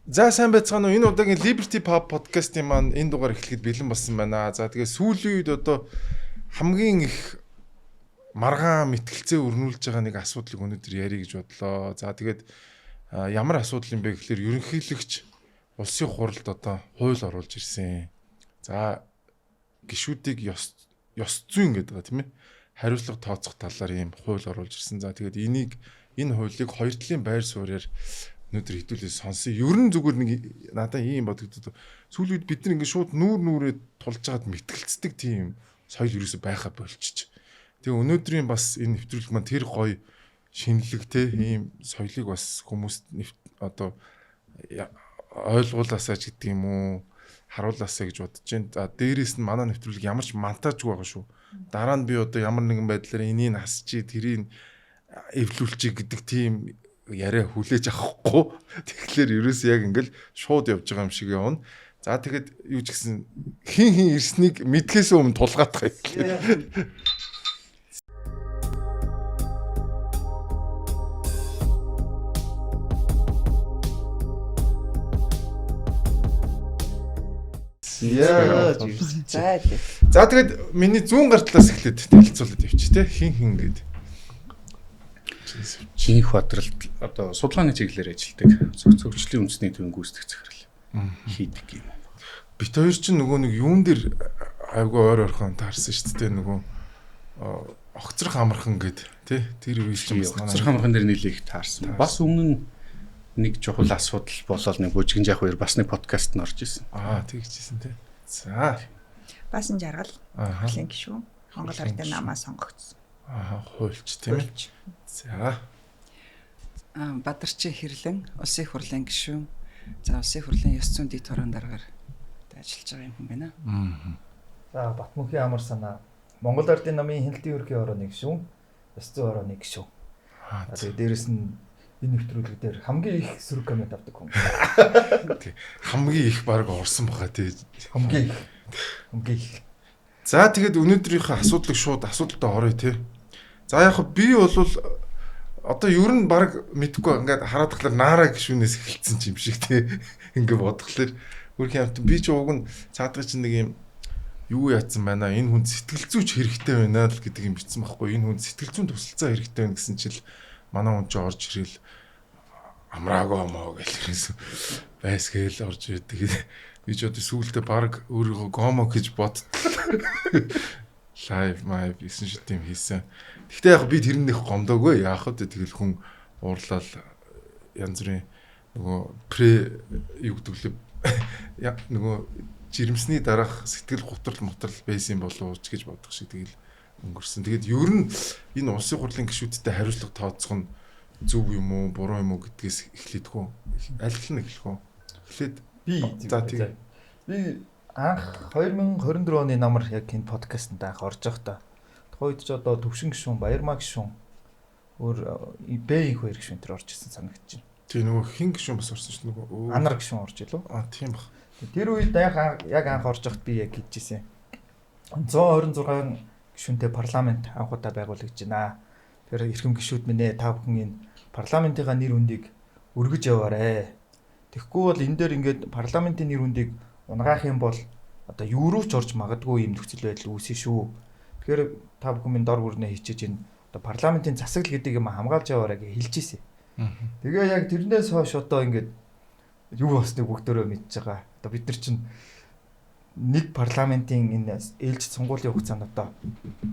За сайн байцгаана уу? Энэ удаагийн Liberty Pub podcast-ийн маань энэ дугаар эхлэхэд бэлэн болсон байна. За тэгээ сүүлийн үед одоо хамгийн их маргаан мэтгэлцээ өрнүүлж байгаа нэг асуудлыг өнөөдөр ярих гэж бодлоо. За тэгээд ямар асуудал юм бэ гэхлээр ерөнхийлөгч улсын хурлд одоо хууль оруулж ирсэн. За гишүүдийг ёс зүйн гэдэг байгаа тийм ээ. Хариуцлага тооцох талаар ийм хууль оруулж ирсэн. За тэгээд энийг энэ хуулийг хоёр талын байр суурьаар өнөөдөр хэдүүлээ сонсъё. Ер нь зүгээр нэг надад ийм бодогдод. Сүүлийн үед бид нар ингээд шууд нүүр нүрээ тулж хагаад мэтгэлцдэг тийм соёл ерөөсөй байха болчих. Тэгээ өнөөдрийн бас энэ нэвтрүүлэг маань тэр гоё шинэлэг те ийм соёлыг бас хүмүүст одоо ойлгуулаасаа ч гэдэг юм уу харуулаасаа гэж бодож байна. За дээрээс нь манай нэвтрүүлэг ямар ч монтажгүй байгаа шүү. Дараа нь би одоо ямар нэгэн байдлаар энийг хасчи тэрийг эвлүүлчих гэдэг тийм яриа хүлээж авахгүй. Тэгэхээр ерөөс яг ингээл шууд явж байгаа юм шиг явна. За тэгэхэд юу ч гэсэн хин хин ирснийг мэдхээс өмнө тулгаадах юм. За. За тэгэд миний зүүн гар талаас эхлээд танилцуулаад явчих те хин хин гээд. Инх Бадралт одоо судалгааны чиглэлээр ажилладаг. Цогцлын үндэсний төвийн гүйцэтгэх захирал хийдэг юм. Бит хоёр чинь нөгөө нэг юун дээр айгүй ойр ойрхон таарсан шүү дээ нөгөө огцрох амархан гээд тий тэр үе чинь бас огцрох амархан дээр нэлээх таарсан. Бас өмнө нь нэг чухал асуудал болоод нэг бужигэн жаах хоёр бас нэг подкаст нь орж исэн. Аа тэгжсэн тий. За. Баасан жаргал хурлын гишүүн Монгол Ардын намаа сонгогдсон. Аа хуульч тийм ээ. За. Бадарчин Хэрлэн улсын их хурлын гишүүн. За улсын их хурлын ёс зүйн дэд хорон даргаар ажиллаж байгаа юм хүн байна. За Батмөнхийн амар санаа Монгол Ардын намын хяналтын ерөнхий хорооны гишүүн, ёс зүйн хорооны гишүүн. Тэгээ дээрэс нь энэ нэвтрүүлэг дээр хамгийн их сөрөг коммент авдаг хүн. Тий. Хамгийн их баг орсон баха тий. Хамгийн их. Хамгийн их. За тэгэд өнөөдрийнхөө асуудлыг шууд асуудалтай оръё тий. За яг би бол одоо ер нь баг мэдгүй ингээд хараад тахлаар наараа гишүүнээс эхэлсэн юм шиг тий. Ингээд бодглохлоор өөрхийн амт би ч уг нь цаадга чинь нэг юм юу яатсан байна. Энэ хүн сэтгэл зүйч хэрэгтэй байна л гэдэг юм бичсэн байхгүй. Энэ хүн сэтгэл зүйн тусалцаа хэрэгтэй байна гэсэн чил манай хүн ч орж ирэл амраагүй моо гэл ирсэн. Байсгээл орж ирээд тэгээд би ч одоо сүүлдээ баг өөрийгөө гомо гэж бодтол. Лайв май бисэн шиг тийм хийсэн. Гэхдээ яг би тэрнийх гомдоогүй. Яах вэ тэгэл хүн уурлал янз бүрийн нөгөө пре юу гэдэг лээ нөгөө жирэмсний дараах сэтгэл гутрал мотрал байсан болов уу ч гэж бодох шиг тэгэл өнгөрсөн. Тэгээд ер нь энэ улсын хурлын гишүүдтэй хариуцлага тооцох нь зөв юм уу, буруу юм уу гэдгээс эхлэдэггүй. Аль тал нь эхлэх үү? Эхлээд би за тийм. Би анх 2024 оны намар яг энэ подкастэнд анх орж байхдаа тухайн үед ч одоо Төвшин гишүүн, Баярмаа гишүүн өөр Б инх хоёр гишүүн тэр орж ирсэн санагдаж байна. Тийм нөгөө хин гишүүн бас орсон шүү нөгөө Анар гишүүн орж илүү? Аа тийм баг. Тэр үед яг анх орж байхад би яг хэлжсэн. 126 гишүүнтэй парламент анх удаа байгуулагдаж байна. Тэгэхээр эрхэм гишүүд минь ээ та бүхэн энэ парламентынхаа нэр хүндийг өргөж яваарэ. Тэгэхгүй бол энэ дээр ингээд парламентын нэр хүндийг унгаах юм бол одоо юу руу ч орж магадгүй юм нөхцөл байдал үүсэ шүү. Тэгэхээр та бүхэн минь дор бүрнээ хичээж энэ одоо парламентын засаглал гэдэг юм хамгаалж яваарэ гэж хэлж ирсэн. Тэгээ яг тэрнээс хойш одоо ингээд юу болсныг бүгдөө мэдж байгаа. Одоо бид нар чинь нэг парламентын энэ ээлжид сонгуулийн хугацаанд одоо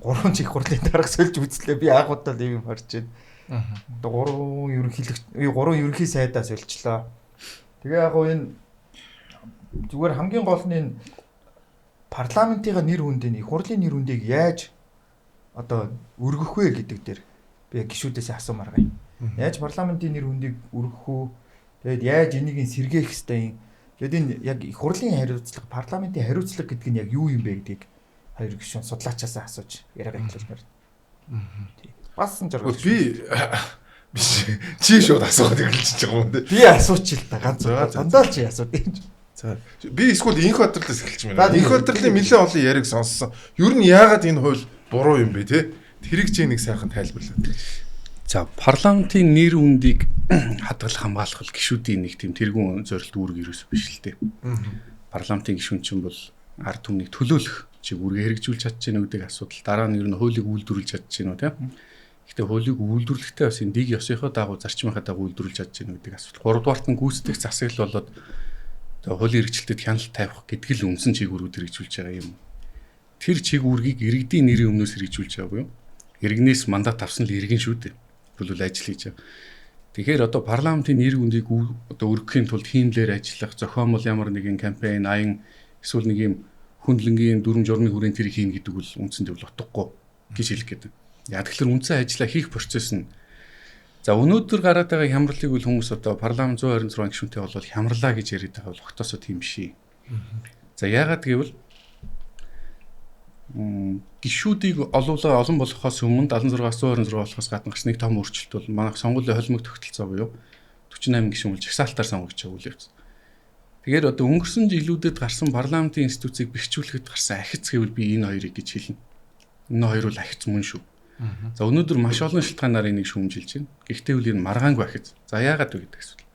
3 их хурлын дарга сольж үзлээ. Би анх удаа л юм харж байна. Одоо 3 ерөнхийлөгч 3 ерөнхий сайдаа сольжлоо. Тэгээ яг гоо энэ зүгээр хамгийн гол нь энэ парламентынхаа нэр хүндийг их хурлын нэр хүндийг яаж одоо өргөх вэ гэдэг дээр би гишүүдээс асуумаар байгаа юм. Яаж парламентын нэр хүндийг өргөх үү? Тэгээд яаж энийг сэргээх ёстой юм? Тэгээд энэ яг их хурлын хариуцлага, парламентын хариуцлага гэдэг нь яг юу юм бэ гэдгийг хоёр гишүүн судлаачаасаа асууж яриагаа эхлүүлмээр. Тий. Бас жаргал. Би биш. Чи шууд асууад эхэлж байгаа юм дээ. Би асууч л та ганц дандаа л чи асууд юм. За би эсвэл Инх Бадралаас эхэлж байна. Инх Бадралын нэлээд олон яриаг сонссон. Ер нь яагаад энэ хууль буруу юм бэ те? Тэрийг чи нэг сайхан тайлбарлаад. За, парламентын нэр хүндийг хадгалах, хамгаалах бол гишүүдийн нэг тийм тэргүүн зорилт үүрэг ерөөсөө биш л дээ. Парламентын гишүүн чинь бол ард түмнийг төлөөлөх чиг үүргээ хэрэгжүүлж чадж гэнэ гэдэг асуудал. Дараа нь ер нь хуулийг үйлдвэрлэж чадж гэнэ үү, тийм. Гэхдээ хуулийг үйлдвэрлэхдээ бас энэ дэг ёсынхоо дагуу, зарчмынхаа дагуу үйлдвэрлэж чадж гэнэ гэдэг асуудал. Гуравдугаарт нь гүйцэтгэх засаглал болоод одоо хуулийн хэрэгжилтэд хяналт тавих гэдэг л үндсэн чиг үүргүүд хэрэгжүүлж байгаа юм. Тэр чиг үүргийг иргэдийн нэрийн өмнөөс хэрэгжүүлж байгаа буюу иргэнээс мандат авсан л иргэн шүү дээ. Тэгвэл ажил хийж байгаа. Тэгэхээр одоо парламентын нэр хүндийг одоо өргөхийн тулд хиймлэр ажиллах, зохиомол ямар нэгэн кампайн, аян эсвэл нэг юм хүндлэнгийн дүрм журмын хүрээнд тэрийг хийнэ гэдэг бол үндсэндээ бол утгагүй гэж хэлэх гээд. Яг тэгэхээр үндсэн ажиллаа хийх процесс нь за өнөөдөр гараад байгаа хямралыг бол хүмүүс одоо парламент 126 гишүүнтэй бол хямралаа гэж яриад байгаа бол огтосоо тийм биш. За яагаад гэвэл гишүүдийг олуулаа олон болохоос өмнө 76-аас 126 болохоос гадна гарсан нэг том өөрчлөлт бол манайх сонгуулийн холимог тогтолцоо буюу 48 гишүүн бол жагсаалтаар сонгогдож байгаа үйл явц. Тэгэхээр одоо өнгөрсөн жилүүдэд гарсан парламентын институцийг бэхжүүлэхэд гарсан ахиц гэвэл би энэ хоёрыг гэж хэлнэ. Энэ хоёр бол ахиц мөн шүү. За өнөөдөр маш олон шалтгаанаар энийг шүүмжилж байна. Гэхдээ үл энэ маргаангүй ахиц. За яагаад вэ гэдэг асуудал.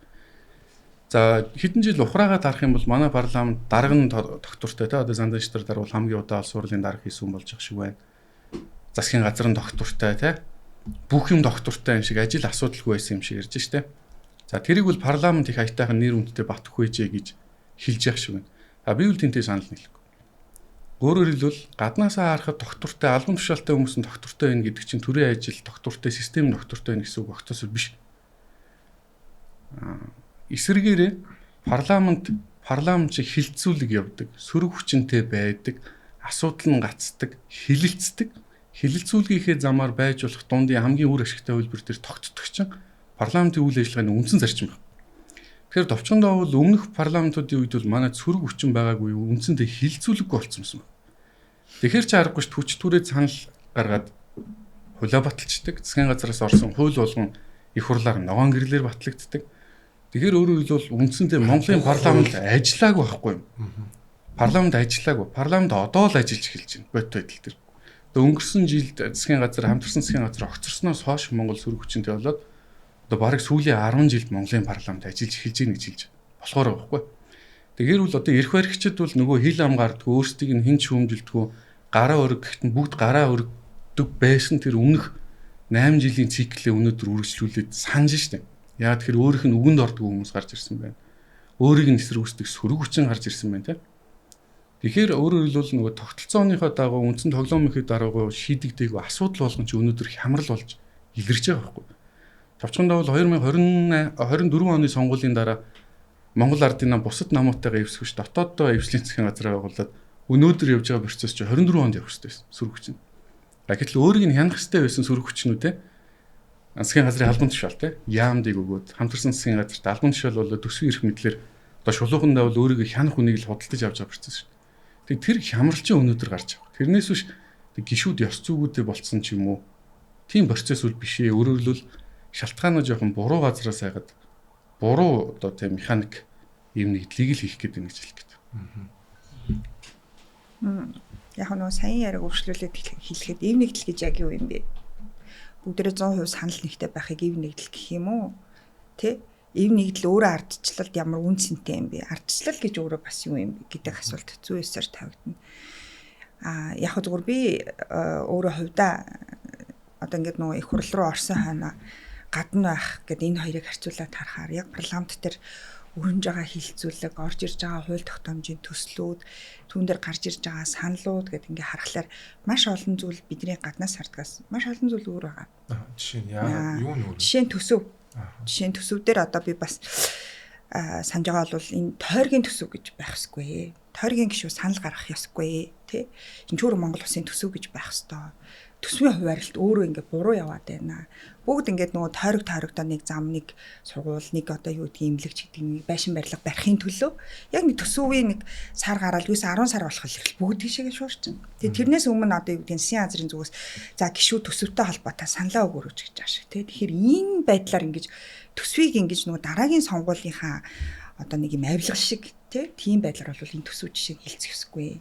За хэдэн жил ухраагаад харах юм бол манай парламент дарга нь тогтвортой те одоо Зандан шатар дарвал хамгийн удаан улс хурлын дарга хийсэн болж ах шиг байна. Засгийн газар нь тогтвортой те бүх юм тогтвортой юм шиг ажил асуудалгүй байсан юм шиг ярьж штэ. За тэрийг бол парламент их аятайхан нэр хүндтэй батх вэжээ гэж хэлж явах шиг байна. А би бол тэнтэй санал нийлэхгүй. Өөрөөр хэлбэл гаднаасаа харахад тогтвортой албан тушаалтай хүмүүс нь тогтвортой байна гэдэг чинь төрийн ажил тогтвортой, систем тогтвортой байна гэсэн үг огтоос биш. Эсвэргээрээ парламент шиг хилцүүлэг явдаг, сөрөг хүчинтэй байдаг, асуудал нь гацдаг, хилэлцдэг. Хилэлцүүлгийнхээ замаар байж болох дундын хамгийн үр ашигтай хувилбар дээр тогтдог чинь парламентын үйл ажиллагааны үндсэн зарчим байна. Тэгэхээр товчондоо бол өмнөх парламентуудын үед бол манай сөрөг хүчин байгаагүй үндсэндээ хилцүүлэггүй болсон юм. Тэгэхээр чи аргагүй ш хүч түрээ санал гаргаад хулиа баталчдаг. Засгийн газраас орсон хууль болгон их хурлаар ногоон гэрлээр батлагддаг. Тэгэхээр өөрөөр хэлбэл үндсэндээ Монголын парламент ажиллаагүй байхгүй юу? Парламент ажиллаагүй. Парламент одоо л ажиллаж эхэлж байна. Бодит байдал дээр. Одоо өнгөрсөн жилд засгийн газар хамтарсан засгийн газар огцорсноос хойш Монгол сөрөг хүчинтэй болоод одоо бараг сүүлийн 10 жилд Монголын парламент ажиллаж эхэлж байна гэж хэлж болохоор байхгүй. Тэгэхээр бол одоо эрх баригчид бол нөгөө хил ам гардггүй, өөрсдийг нь хэн ч шүүмжилдэггүй, гараа өргөхт нь бүгд гараа өргөдөг байсан тэр өмнөх 8 жилийн циклээ өнөөдөр үргэлжлүүлээд санаж штэ. Яа тэгэхээр өөрийнх нь үгэнд ордгүй хүмүүс гарч ирсэн байна. Өөрийг нь эсэргүүцдэг сөрөг хүчин гарч ирсэн байна тийм. Тэгэхээр өөрөөр хэлбэл нөгөө тогтолцооныхоо дагуу үндсэн тоглоомынхоо дараагүй шийдэгдээгүй асуудал болгон чи өнөөдөр хямрал болж илэрч байгаа байхгүй. Товчхондоо бол 2024 оны сонгуулийн дараа Монгол ардын нам бусад намуутайгаа эвсгэж дотооддоо эвслийн засгийн газраа байгуулад өнөөдөр явж байгаа процесс чи 24 онд явах хэрэгтэй байсан сөрөг хүчин. Гэтэл өөрийг нь хянах хэрэгтэй байсан сөрөг хүчнүүдээ засгийн газрын албан тушаал те яамдыг өгөөд хамтарсан засгийн газарт албан тушаал болоод төсвийн эрх мэдлэр одоо шулуухандаа бол өөрийгөө хянах хүнийг л худалдаж авч байгаа процесс шүү дээ. Тэр хямрал чинь өнөөдөр гарч байгаа. Тэрнээс биш гişүүд ёс зүйгүүдээ болцсон ч юм уу тийм процесс үл биш ээ. Өөрөөр хэлбэл шалтгаанаа жоохон буруу газараас хайгаад буруу одоо тийм механик юм нэгдлийг л хийх гэдэг нэг хэлэх гээд. Яг нөгөө саяын яриаг өвчлүүлээд хэлэхэд эв нэгдэл гэж яг юу юм бэ? Бүгдээрээ 100% санал нэгтэй байхыг эв нэгдэл гэх юм уу? Тэ? Эв нэгдэл өөрөө ардчлалд ямар үн цэнтэй юм бэ? Ардчлал гэж өөрөө бас юу юм бэ гэдэг асуулт зүй ёсоор тавигдана. Аа яг зүгээр би өөрөө хувьдаа одоо ингээд нөгөө их хурл руу орсон хойно гадна байх гэд энэ хоёрыг харьцуулаад харахаар яг парламент дээр өрнөж байгаа хилцүүлэг, орж ирж байгаа хууль тогтоомжийн төслүүд, түүн дээр гарч ирж байгаа саналууд гэд ингээ харахаар маш олон зүйл бидний гаднаас хардгаас маш олон зүйл өөр байгаа. Жишээ нь яа юу нь өөр? Жишээ нь төсөв. Жишээ нь төсөв дээр одоо би бас санаж байгаа бол энэ тойргийн төсөв гэж байх ёсгүй. Тойргийн гишүү санал гаргах ёсгүй, тий? Энэ ч өөр Монгол улсын төсөв гэж байх ёстой. Төсвийн хуваарлалт өөрөө ингээ буруу яваад байна. Бүгд ингээд нөгөө тойрог тойрогдоо нэг зам, нэг сургууль, нэг одоо юу гэдгийг имлэгч гэдэг нэг байшин барилга барихын төлөө яг нэг төсвийн нэг сар гараал 9 10 сар болох л бүгд тийшээгээ шуурчин. Тэгээ тэрнээс өмнө одоо юу гэдгийг засгийн газрын зүгээс за гişүү төсөвтэй холбоотой саналаа өгөөрэй гэж байгаа шиг тий. Тэгэхээр ийм байдлаар ингэж төсвийг ингэж нөгөө дараагийн сонгуулийнхаа одоо нэг юм авилга шиг тийм байдлаар бол энэ төсөв жишээ хилцэх ёсгүй.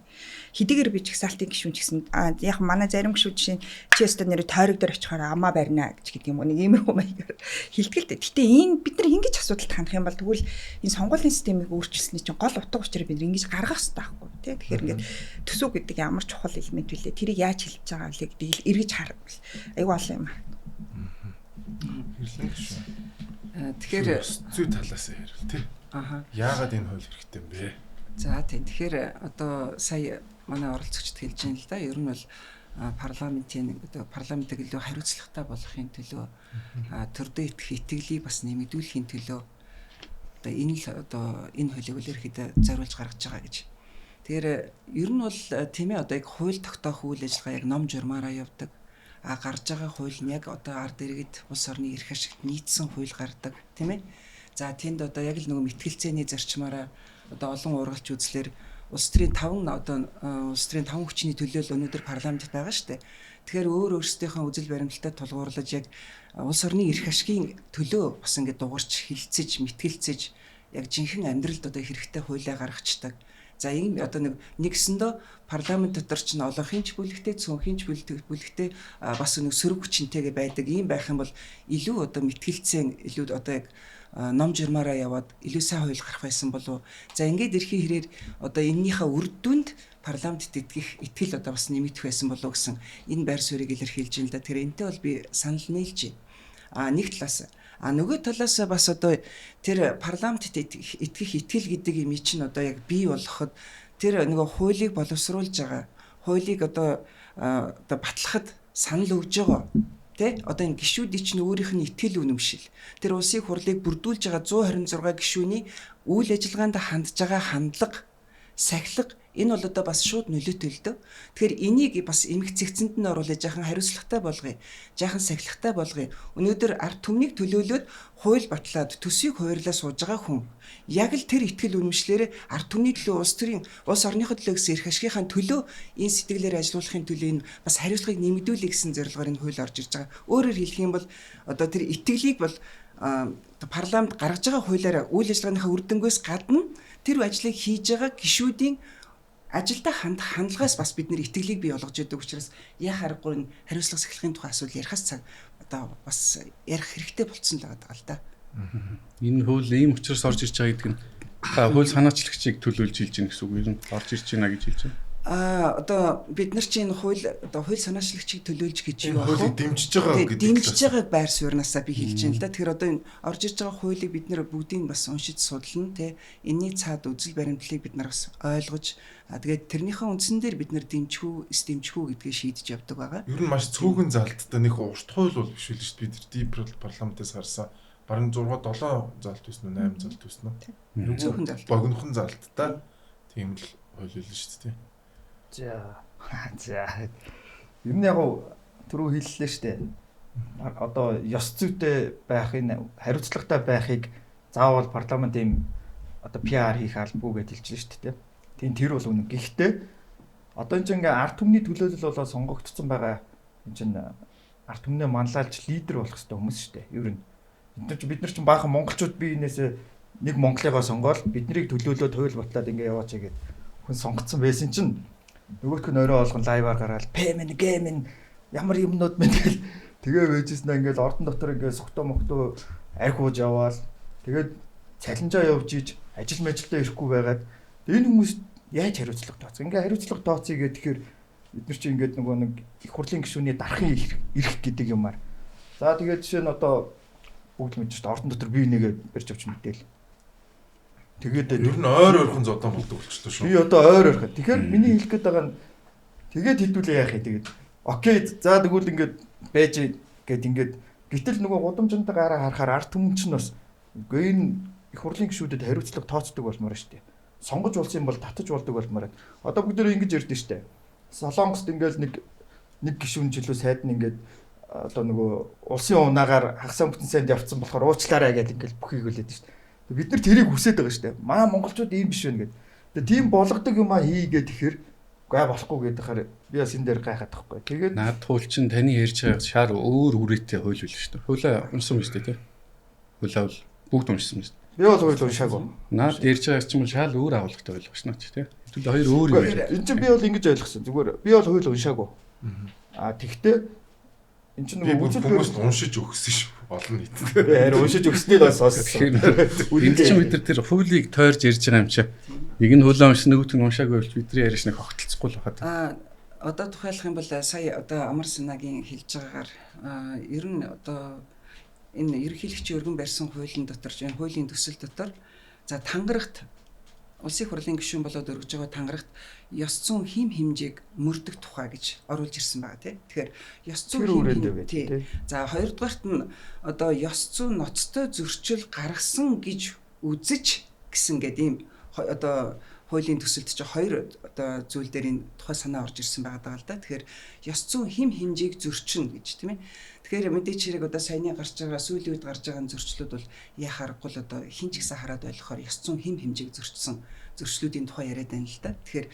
Хэдийгээр би жагсаалтын гишүүн ч гэсэн яг манай зарим гишүүд жишээ нь чи өстө нэрээ тойрог дээр очихоор амаа барина гэж гэдэг юм уу, нэг иймэрхүү маягаар хилдэг л дээ. Гэтэ энэ бид нар ингэж асуудалд хандах юм бол тэгвэл энэ сонгуулийн системийг өөрчилсөний чинь гол утга учирыг бид нар ингэж гаргах хэрэгтэй байхгүй тий. Тэгэхээр ингээд төсөв гэдэг ямар чухал элемент вүлээ, тэрийг яаж хилж байгаа вэ гэдгийг эргэж харвал айгүй олон юм. Хэрлэн гишүүн. Тэгэхээр зүй талаас нь ярил тий. Аха. Яагаад энэ хууль хэрэгтэй юм бэ? За тийм. Тэгэхээр одоо сая манай оролцогчд хэлж байна л да. Ер нь бол парламентын одоо парламентыг илүү хариуцлагатай болгохын төлөө, төрдөө итгэх итгэлийг бас нэмэгдүүлэхийн төлөө одоо энэ л одоо энэ хуулийг үл ирэхэд зориулж гаргаж байгаа гэж. Тэгэхээр ер нь бол тийм ээ, одоо яг хууль тогтоох үйл ажиллагаа яг ном журмаараа явдаг. А гарч байгаа хууль нь яг одоо ард иргэд улс орны эрх ашигт нийцсэн хууль гардаг, тийм ээ. За тэнд одоо яг л нөгөө мэтгэлцээний зарчмаараа одоо олон ургалч үзлэр улс төрийн 5 одоо улс төрийн 5 хүчний төлөөлөл өнөөдөр парламентд байгаа шүү дээ. Тэгэхээр өөр өөрсдийнхөө үзэл баримталтай тулгуурлаж яг улс орны эрх ашигын төлөө бас ингээд дугарч хилцэж мэтгэлцэж яг жинхэнэ амьдралд одоо хэрэгтэй хуулиа гаргацдаг. За ийм одоо нэгсэндөө парламент дотор чинь олонхын ч бүлэгтэй, цөөнхийн ч бүлэгтэй бас нэг сөрөг хүчинтэйгээ байдаг. Ийм байх юм бол илүү одоо мэтгэлцэн, илүү одоо яг ном журмаараа яваад илүү сайн хууль гарах байсан болов. За ингээд эрхийн хэрээр одоо эннийхээ үр дүнд парламентд итгэх итгэл одоо бас нэмэгдэх байсан болов гэсэн энэ байр суурийг илэрхийлж байна л да. Тэгэхээр энтэй бол би санал нийлж байна. А нэг талаас, а нөгөө талаас бас одоо тэр парламентд итгэх итгэл гэдэг юм чинь одоо яг бий болгоход тэр нөгөө хуулийг боловсруулж байгаа, хуулийг одоо батлахад санал өгж байгаа. Тэ одоо энэ гишүүдийн чинь өөрийнх нь итгэл үнэмшил. Тэр улсын хурлыг бүрдүүлж байгаа 126 гишүүний үйл ажиллагаанд хандж байгаа хандлага, сахилга энэ бол одоо бас шууд нөлөөтэй л дөө. Тэгэхээр энийг бас эмх зэгцэнд нь оруулаад жаахан хариуцлагатай болгоё. Жаахан сахилгатай болгоё. Өнөөдөр ард түмнийг төлөөлөөд хууль батлаад төсвийг хуурлаа сууж байгаа хүн яг л тэр итгэл үнэмшлээрээ ард түмний төлөө, улс төрийн улс орныхоо төлөө гэсэн эрх ашигынхаа төлөө энэ сэтгэлээр ажилуулахын төлөө энэ бас хариуцлагыг нэмэгдүүлэе гэсэн зорилгоор энэ хууль орж ирж байгаа. Өөрөөр хэлэх юм бол одоо тэр итгэлийг бол парламент гаргаж байгаа хуулиараа үйл ажиллагааныхаа үр дүнгээс гадна тэр ажлыг хийж байгаа гишүүдийн ажилдаа хандлагаас бас бид нэр итгэлийг бий болгож идэг учраас яа харахгүй энэ хариуцлага сахилгын тухай асуудал ярихаас цаг одоо бас ярих хэрэгтэй болцсон л байгаа л да. Энэ хууль ийм учраас орж ирж байгаа гэдэг нь та хууль санаачлагчийг төлөөлж хэлж гин гэсэн үг юм, орж ирж байна гэж хэлж байна. Одоо бид нар чинь хууль одоо хууль санаачлагчийг төлөөлж гэж юу ах вэ? Дэмжиж байгаа гэдэг. Дэмжиж байгааг байр сууриасаа би хэлж байна л да. Тэгэхээр одоо энэ орж ирж байгаа хуулийг бид нар бүгдийг бас уншиж судлана те. Энийний цаад үзэл баримтлалыг бид нар бас ойлгож тэгээд тэрнийхээ үндсэн дээр бид нар дэмжих үү, эс дэмжих үү гэдгийг шийдэж явдаг байгаа. Ер нь маш цөөхөн залттай нэг урт хууль бол биш л шүү дээ. Бид нар Дипрол парламентаас харсан барин 6 7 залт байсан уу, 8 залт байсан уу? Цөөхөн залт. Богинохон залттай тийм л хууль л шүү дээ. За. За. Ер нь яг түрүү хэллээ шүү дээ. Одоо ёс зүйтэй байхын, хариуцлагатай байхыг заавал парламент ийм одоо PR хийх албагүй гэж хэлж шүү дээ. Тийм, тэр бол үнэн. Гэхдээ одоо энэ чинь ингээ ард түмний төлөөлөл болоо сонгогдсон байгаа. Энэ чинь ард түмнээ манлайлж лидер болох хэрэгтэй хүмүүс шүү дээ. Ер нь бид нар чинь баахан монголчууд бие биенээсээ нэг Монголыгоо сонгоол биднийг төлөөлөөд хууль батлаад ингээ яваач гээд хүн сонгоцсон байсан чинь нөгөөх нь орой болгон лайваар гараал пэмэн гэмэн ямар юмнууд мэн тэгэл тэгээ байжсэн ингээл ордон дотор ингээ согтоо могтоо арх ууж яваал тэгээд цалинжаа явж иж ажил мэжилдээ ирэхгүй байгаад энэ хүмүүс яаж хариуцлага тооцох? Ингээ хариуцлага тооцъё гэхээр бид нар чинь ингээд нөгөө нэг их хурлын гишүүний дарахын эрх гэдэг юмар. За тэгээд жишээ нь одоо бүгд л мэдэж шүү дээ. Ордон дотор бие нэгэ барьж авч мэдээл. Тэгээд ер нь ойр ойрхон зодон болдог болчихлоо шүү. Би одоо ойр ойрхон. Тэгэхээр миний хэлэх гээд байгаа нь тэгээд хэдүүлээ яах юм тэгээд. Окей, за тэгвэл ингээд байж гээд ингээд гэтэл нөгөө гудамжинд гараа харахаар ард түмэн чинь бас үгүй энэ их хурлын гишүүдэд хариуцлага тооцдог болмоор шүү дээ. Сонгож болсон юм бол татаж болдог болмоор. Одоо бүгд нэр ингэж ярьдэн шүү дээ. Солонгост ингээл нэг гишүүн жилүү сайд нь ингээд одоо нөгөө улсын унаагаар хагасаа бүтэн сайнд явцсан болохоор уучлаарай гэдэг ингээл бүхийг үлээд шүү дээ. Бид нар тэрийг хүсээд байгаа шүү дээ. Маа монголчууд ийм биш вэ гэдэг. Тэгээ тийм болгодог юм а хийгээд тэгэхээр гаа болохгүй гэдэг хаар би бас энэ дээр гайхаад байхгүй. Тэгээд наад хууль чинь таны ярьж байгаа шар өөр үрээтэй хууль үл шүү дээ. Хуулиа уншсан юм шүү дээ, тий? Хуулиа бол бүгд уншсан юм шүү дээ. Би бол хууль уншаагүй. Наад ярьж байгаа чинь шал өөр агуулгатай ойлгож байна ч тий. Хэдүүл хоёр өөр юм байна. Энд чинь би бол ингэж ойлгосон. Зүгээр би бол хууль уншаагүй. А тэгтээ эн чинь нөгөө үзэл хүмүүст уншиж өгсөн шүү. Олон нийт. Би харин уншиж өгснийг бас сонссон. Энд чинь бид нар тэр хуулийг тойрж ярьж байгаа юм чи. Нэг нь хуулаа уншсан, нөгөөх нь уншаагүй болж бидний яриаш нэг хогтолцохгүй л байхад. Аа одоо тухайлах юм бол сая одоо Амар Санагийн хэлж байгаагаар ер нь одоо энэ ерөнхийлөгчийн өргөн барьсан хуулийн дотор, энэ хуулийн төсөл дотор за тангарагт улсын хурлын гишүүн болоод өргөж байгаа тангарагт ёс зүйн хим хэмжээг мөрдөх тухай гэж оруулж ирсэн байгаа тий. Тэгэхээр ёс зүйн хим тий. За хоёрдугаарт нь одоо ёс зүйн ноцтой зөрчил гаргасан гэж үзэж гэсэн гээд ийм одоо хуулийн төсөлд чи хоёр одоо зүйл дээр энэ тухай санаа орж ирсэн байгаа даа л да. Тэгэхээр ёс зүйн хим хэмжээг зөрчинө гэж тийм ээ. Тэгэхээр мэдээч хэрэг одоо саяны гарч байгаа сүүлийн үед гарч байгаа зөрчлүүд бол яа харахгүй л одоо хин ч гэсэн хараад ойлгохоор ёс зүйн хим хэмжээг зөрчсөн зөрчлүүдийн тухай яриад байна л да. Тэгэхээр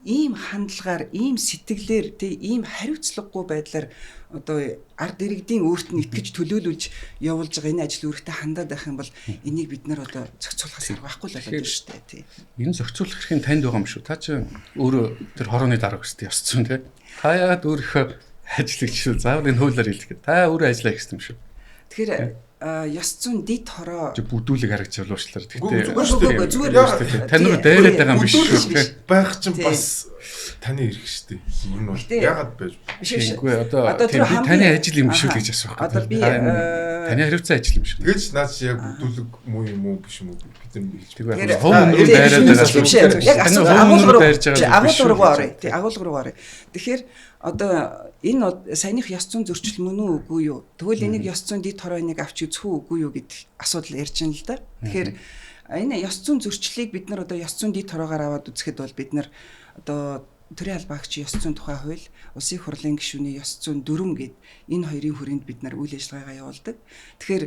ийм хандлагаар, ийм сэтгэлээр, тий ийм хариуцлагагүй байдлаар одоо ард иргэдийн өөрт нь итгэж төлөөлүүлж явуулж байгаа энэ ажил үүрэгтэй хандаад байх юм бол энийг бид нар одоо зохицуулахаас арга байхгүй л болоод байна шүү дээ, тий. Энэ зохицуулах эрхийн танд байгаа юм шүү. Та чи өөрөө тэр хорооны дарга өстэй ёс зүйн тий. Та яагаад өөрийнхөө ажлыг шүү заавал энэ хуулиар хэлэх гээд. Та өөрөө ажиллаа гэсэн юм шүү. Тэгэхээр ёс зүйн дэд хороо бүдүүлэг харагч явуулчлаар. Гэхдээ зүгээр тань руу дайраад байгаа юм биш шүү. Байх чинь бас таны эрх шүү дээ. Ер нь бол яагаад байж биш. Одоо би таны ажил юм биш үү гэж асуух гэдэг. Одоо би таны хариуцсан ажил юм шиг. Тэгэж наад чи яг бүдүүлэг муу юм уу биш юм уу бид нар хэлж байгаа. Хувь өмнө дайраад байгаа биш ээ. Яг агуулга руу оръё. Тий, агуулга руу оръё. Тэгэхээр одоо энэ саяных ёс зүйн зөрчил мөн үү үгүй юу? Тэгвэл энийг ёс зүйн дэд хороонийг авч үзэх үү үгүй юу гэдэг асуудал ярьж байна л да. Тэгэхээр энэ ёс зүйн зөрчлийг бид нар одоо ёс зүйн дэд хороогоор аваад үзэхэд бол бид нар одоо төрийн албаагч ёс зүйн тухай хууль, улсын хурлын гишүүний ёс зүйн дүрм гэд энэ хоёрын хүрээнд бид нар үйл ажиллагаагаа явуулдаг. Тэгэхээр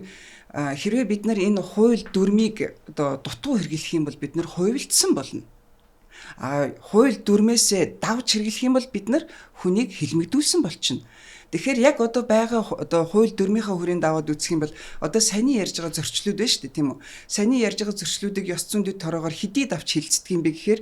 хэрвээ бид нар энэ хууль дүрмийг одоо дутуу хэрэглэх юм бол бид нар хувилдсан болно. А хууль дүрмээсээ давж хэрэглэх юм бол бид нар хүнийг хилмигдүүлсэн болчихно. Тэгэхээр яг одоо байгаа одоо хууль дүрмийнхаа хүрээнд аваад үзэх юм бол одоо саяны ярьж байгаа зөрчлүүд байна шүү дээ, тийм үү? Саяны ярьж байгаа зөрчлүүдийг ёс зүйн дэд тороогоор хэдий давч хилцдэг юм бэ гэхээр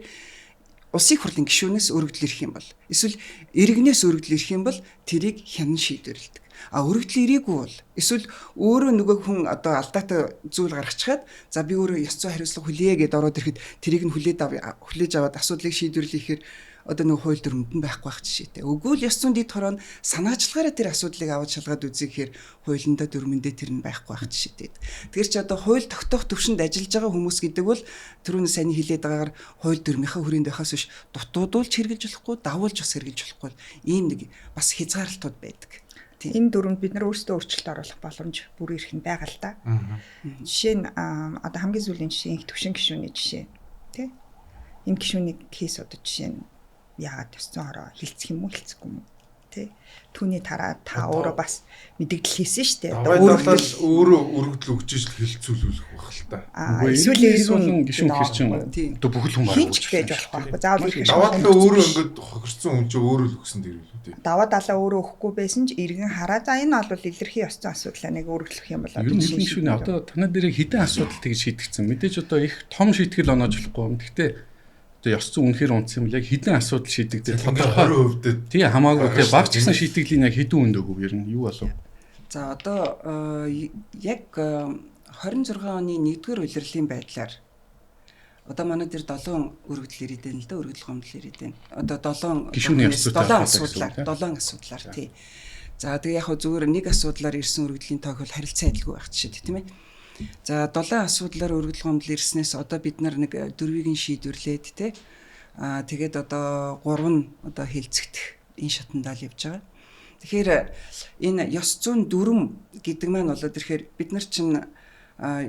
улсын хурлын гишүүнээс өргөдөл ирэх юм бол эсвэл иргэнээс өргөдөл ирэх юм бол тэрийг хянан шийдвэрлэдэг. А өргөдөл ирээгүй бол эсвэл өөрөө нөгөө хүн одоо алдаатай зүйл гаргачихад за би өөрөө ёс зүйн хариуцлага хүлээе гэдээ ороод ирэхэд тэрийг нь хүлээж аваад асуудлыг шийдвэрлэхээр одоо нөгөө хууль дүрмэнд нь байхгүй байх жишээтэй. Үгүй л ёс зүйн дэд хороо нь санаачлагаараа тэр асуудлыг аваад шалгаад үзье гэхээр хуулиндаа дүрмэндээ тэр нь байхгүй байх жишээтэй. Тэгэхээр чи одоо хууль тогтоох төвшөнд ажиллаж байгаа хүмүүс гэдэг бол түрүүний сайн хэлээд байгаагаар хууль дүрмийнхаа хүрээнд байхаас биш дутуудуулж хэрэгжилж болохгүй, давуулж бас хэрэгжилж болохгүй ийм нэг бас хязгаарлалтууд байдаг. Энэ дүрмэнд бид нар өөрсдөө өөрчлөлт оруулах боломж бүр эрх нь байгаа л да. Жишээ нь одоо хамгийн сүүлийн жишээ инх төвшин гишүүний жишээ тий. Энэ гишүүний кейс одоо жишээ нь яагаад ёс зүйн хороо хилцэх юм уу хилцэхгүй юм уу тий. Түүний дараа та өөрөө бас мэдэгдэл хийсэн шүү дээ. Одоо өөрөө өргөдөл өгч ижил хилцүүлүүлэх байх л та. Эсвэл эргэн гишүүн хэр чинь одоо бүхэл хүн бараг байж болох байхгүй. Заавал ирэх. Даваа талаа өөрөө ингээд хохирцсон хүн чинь өөрөө л өгсөн дэр үү тий. Даваа талаа өөрөө өгөхгүй байсан ч эргэн хараа. За энэ бол илэрхий ёс зүйн асуудлаа нэг өргөлөх юм бол одоо гишүүний одоо танай дээр хэдэн асуудал тэгж шийдэгдсэн. Мэдээж одоо их том шийтгэл оноож болохгүй юм. Гэхдээ одоо ёс зүйн үнэхээр унтсан юм л яг хэдэн асуудал шийдэгдээ тодорхой 20% тий хамаагүй тий баг ч гэсэн шийтгэлийн яг хэдэн үнд өгөв ер нь юу болов? За одоо яг 26 оны 1-р улирлын байдлаар одоо манай дээр 7 өргөдөл ирээд байна л да, өргөдөл гомдол ирээд байна. Одоо 7 гишүүний 7 асуудлаар тий. За тэгээ яг хөө зүгээр нэг асуудлаар ирсэн өргөдлийн тоог бол харилцан адилгүй байх жишээ тийм ээ. За 7 асуудлаар өргөдөл гомдол ирснээс одоо бид нар нэг дөрвийг нь шийдвэрлээд те. Аа тэгээд одоо 3 нь одоо хилцэгдэх энэ шатандаа л явж байгаа. Тэгэхээр энэ ёс зүйн дүрм гэдэг маань болоод ирэхээр бид нар чинь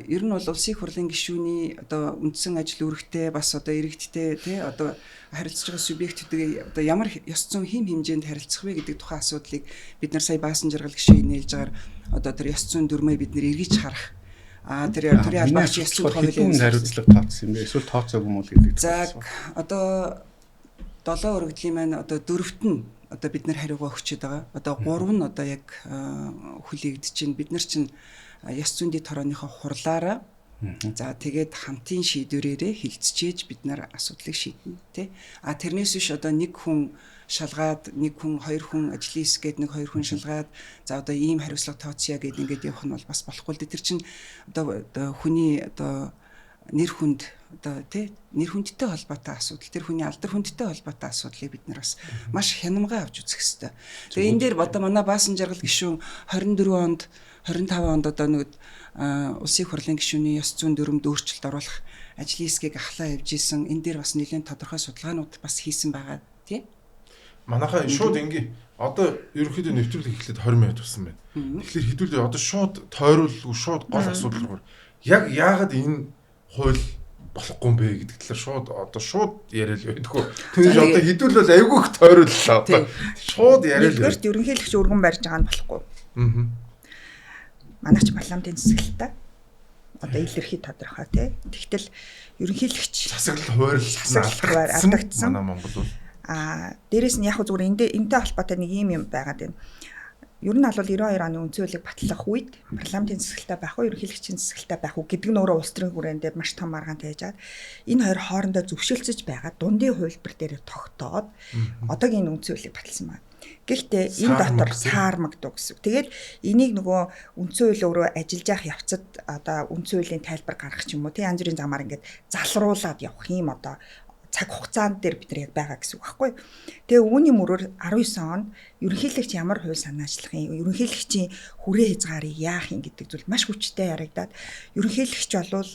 ер нь бол улсын хурлын гишүүний одоо үндсэн ажил үүрэгтэй бас одоо иргэдтэй тий одоо харилцаж байгаа субъектүүдийг одоо ямар ёс зүйн хэм хэмжээнд харилцах вэ гэдэг тухайн асуудлыг бид нар сая баасан жаргал гишүүн нээлж байгаагаар одоо тэр ёс зүйн дүрмээ бид нар эргэж харах. А тэр төрийн албаагч ёс зүйн хуулийн хариуцлага тооцсон юм бэ? Эсвэл тооцоогүй юм уу гэдэг. За одоо 7 өргөдлийн маань одоо дөрөвт нь одоо бид нар хариугаа өгчөөд байгаа. Одоо 3 нь одоо яг хүлээгдэж байна. Бид нар чинь ёс зүйн дэд хорооныхоо хурлаараа За тэгээд хамтын шийдвэрээрээ хилцчихээж бид нар асуудлыг шийднэ, тий. А тэрнээс биш одоо нэг хүн шалгаад, нэг хүн, хоёр хүн ажлын хэсгээд нэг хоёр хүн шалгаад, за одоо ийм хариуцлага тооцъё гэд ингээд явах нь бол бас болохгүй л дээ. Тэр чинь одоо хүний одоо нэр хүнд одоо тий нэр хүндтэй холбоотой асуудал, тэр хүний алдар хүндтэй холбоотой асуудлыг бид нар бас маш хянамгаа авч үзэх хэрэгтэй. Тэгээ энэ дээр одоо манай Баасан жаргал гишүүн 24 онд 25 онд одоо нэг улсын хурлын гишүүний ёс зүйн дүрмд өөрчлөлт оруулах ажлын хэсгийг ахлаа явж исэн. Энэ дээр бас нэлээд тодорхой судалгаанууд бас хийсэн байгаа тий. Манайхаа шууд ингээ одоо ерөнхийдөө нэвтрүүлэг эхлээд 20 минут болсон байна. Тэгэхээр хэдүүлээ одоо шууд тойруулгүй шууд гол асуудал руу яг яагаад энэ хууль болохгүй юм бэ гэдэг талаар шууд одоо шууд яриад байдгүй. Түүнээс одоо хэдүүл бол айгүй их тойрууллаа одоо. Шууд яриад. Нэгдүгээрт ерөнхийлөгч өргөн барьж байгаа нь болохгүй. Аа. Манайч парламентын засаглалтай. Одоо илэрхий тодорхой тий. Тэгтэл ерөнхийлөгч засаглал хуваарлалт алдагдсан. Манай Монгол бол аа дээрэс нь яг зүгээр энэтэй холбоотой нэг юм юм байгаад байна. Ер нь бол 92 оны үндсэн хуулийг батлах үед парламентын засаглалтай байх уу, ерөнхийлөгчийн засаглалтай байх уу гэдэг нь өөрөө улс төрийн хүрээнд маш том маргаан тавьжаад энэ хоёр хоорондоо зөвшөлдсөж байгаа дундын хувилбар дээр тогтоод одоогийн энэ үндсэн хуулийг баталсан байна. Гэхдээ энэ дотор саармагдав гэсэн. Тэгээд энийг нөгөө үндсэн хууль өөрөө ажиллаж явах явцад одоо үндсэн хуулийн тайлбар гаргах ч юм уу, тий янз бүрийн замаар ингээд залруулад явах юм одоо цаг хугацаанд дээр бид нар яг байгаа гэсэн үг байхгүй. Тэгээ үүний мөрөөр 19 онд ерөнхийлөгч ямар хууль санаачлах юм, ерөнхийлөгчийн хүрээ хязгаарыг яах юм гэдэг зүйл маш хүчтэй яригадаад ерөнхийлөгч болвол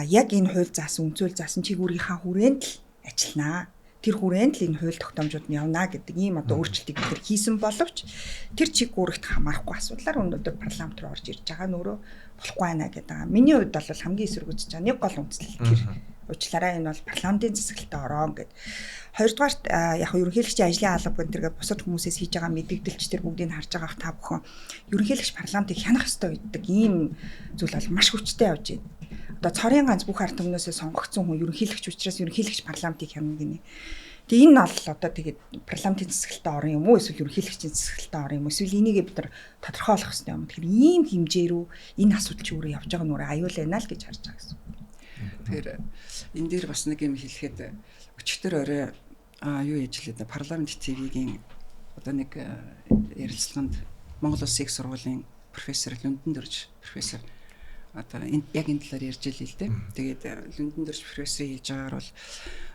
яг энэ хууль заасан, үндсэн хууль заасан чигүүрийнхаа хүрээнд л ажилланаа. Тэр хүрээнд л энэ хууль тогтоомжууд нь явна гэдэг ийм одоо өөрчлөлтийг бид нар хийсэн боловч тэр чиг үүрэгт хамаарахгүй асуудлаар өнөөдөр парламент руу орж ирж байгаа нь өөрөө болохгүй байна гэдэг байгаа. Миний хувьд бол хамгийн эсэргүүцэж байгаа нэг гол үндслэл тэр. Уучлаарай, энэ бол парламентын засаглалтай ороо гэд. Хоёрдугаарт яг ерөнхийлөгчийн ажлын алба гэн тэргээ бусад хүмүүсээс хийж байгаа мэдэгдэлч тэр бүгдийг харж байгаа та бүхэн ерөнхийлөгч парламентыг хянах ёстой гэдэг ийм зүйл бол маш хүчтэй явж байна. Одоо цорын ганц бүх ард түмнээсээ сонгогдсон хүн ерөнхийлөгч учраас ерөнхийлөгч парламентыг хянана гинэ. Тэгээ энэ бол одоо тэгээд парламентын засаглалтай орон юм уу эсвэл ерөнхийлөгчийн засаглалтай орон юм уу эсвэл энийгээ бид нар тодорхойлох ёстой юм. Тэгэхээр ийм хэмжээ рүү энэ асуудал чи өөрөө явж байгаа нь өөрөө аюул байна л гэж харж байгаа гэсэн. Тэгэхээр энэ дээр бас нэг юм хэлэхэд өчигдөр орой юу яаж лээ парламент ТV-гийн одоо нэг ярилцлаганд Монгол Улсын их сургуулийн профессор Лүндэн Дөрж профессор одоо яг энэ талаар ярьж илээ л дээ. Тэгээд Лүндэн Дөрж профессорын хэлж байгаагаар бол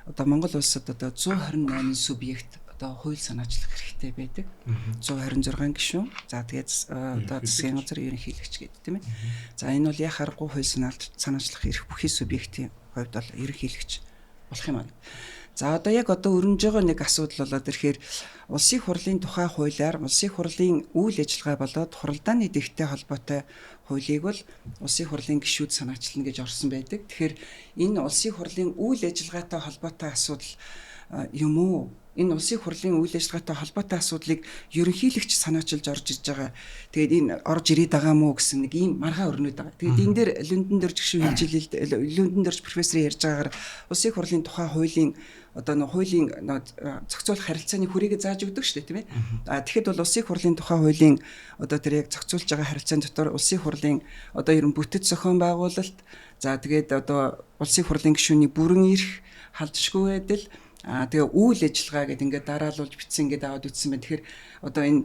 одоо Монгол улсад одоо 128 субъект одоо хууль санаачлах хэрэгтэй байдаг. 126 гишүүн. За тэгээд одоо засгийн газар ерөнхийлөгч гэдэг тийм ээ. За энэ бол яг харахгүй хууль санаачлах эрх бүхий субъектийн хувьд бол ерөнхийлөгч болох юм байна. За одоо яг одоо өрнөж байгаа нэг асуудал болоод ирэхээр улсын хурлын тухай хуулиар улсын хурлын үйл ажиллагаа болоод хуралдааны дэхтэй холбоотой хуулийг бол улсын хурлын гишүүд санаачлана гэж орсон байдаг. Тэгэхээр энэ улсын хурлын үйл ажиллагаатай холбоотой асуудал юм уу? Энэ улсын хурлын үйл ажиллагаатай холбоотой асуудлыг ерөнхийлөгч санаачилж орж иж байгаа. Тэгээд энэ орж ирээд байгаа мó гэсэн нэг ийм маргаан өрнөд байгаа. Тэгээд энэ дээр Лүндэн Дөрж гишүүн хэлж илээ. Лүндэн Дөрж профессор ярьж байгаагаар улсын хурлын тухай хуулийн одоо нэг хуулийн зохицуулах харилцааны хүрээгээ зааж өгдөг шүү дээ, тийм ээ. А тэгэхэд бол улсын хурлын тухай хуулийн одоо тэр яг зохицуулж байгаа харилцаан дотор улсын хурлын одоо ер нь бүтэц зохион байгуулалт, за тэгээд одоо улсын хурлын гишүүний бүрэн эрх, халдшгүй байдал, тэгээ үйл ажиллагаа гэдэг ингээд дараалуулж бичсэн ингээд аваад үтсэн байна. Тэгэхээр одоо энэ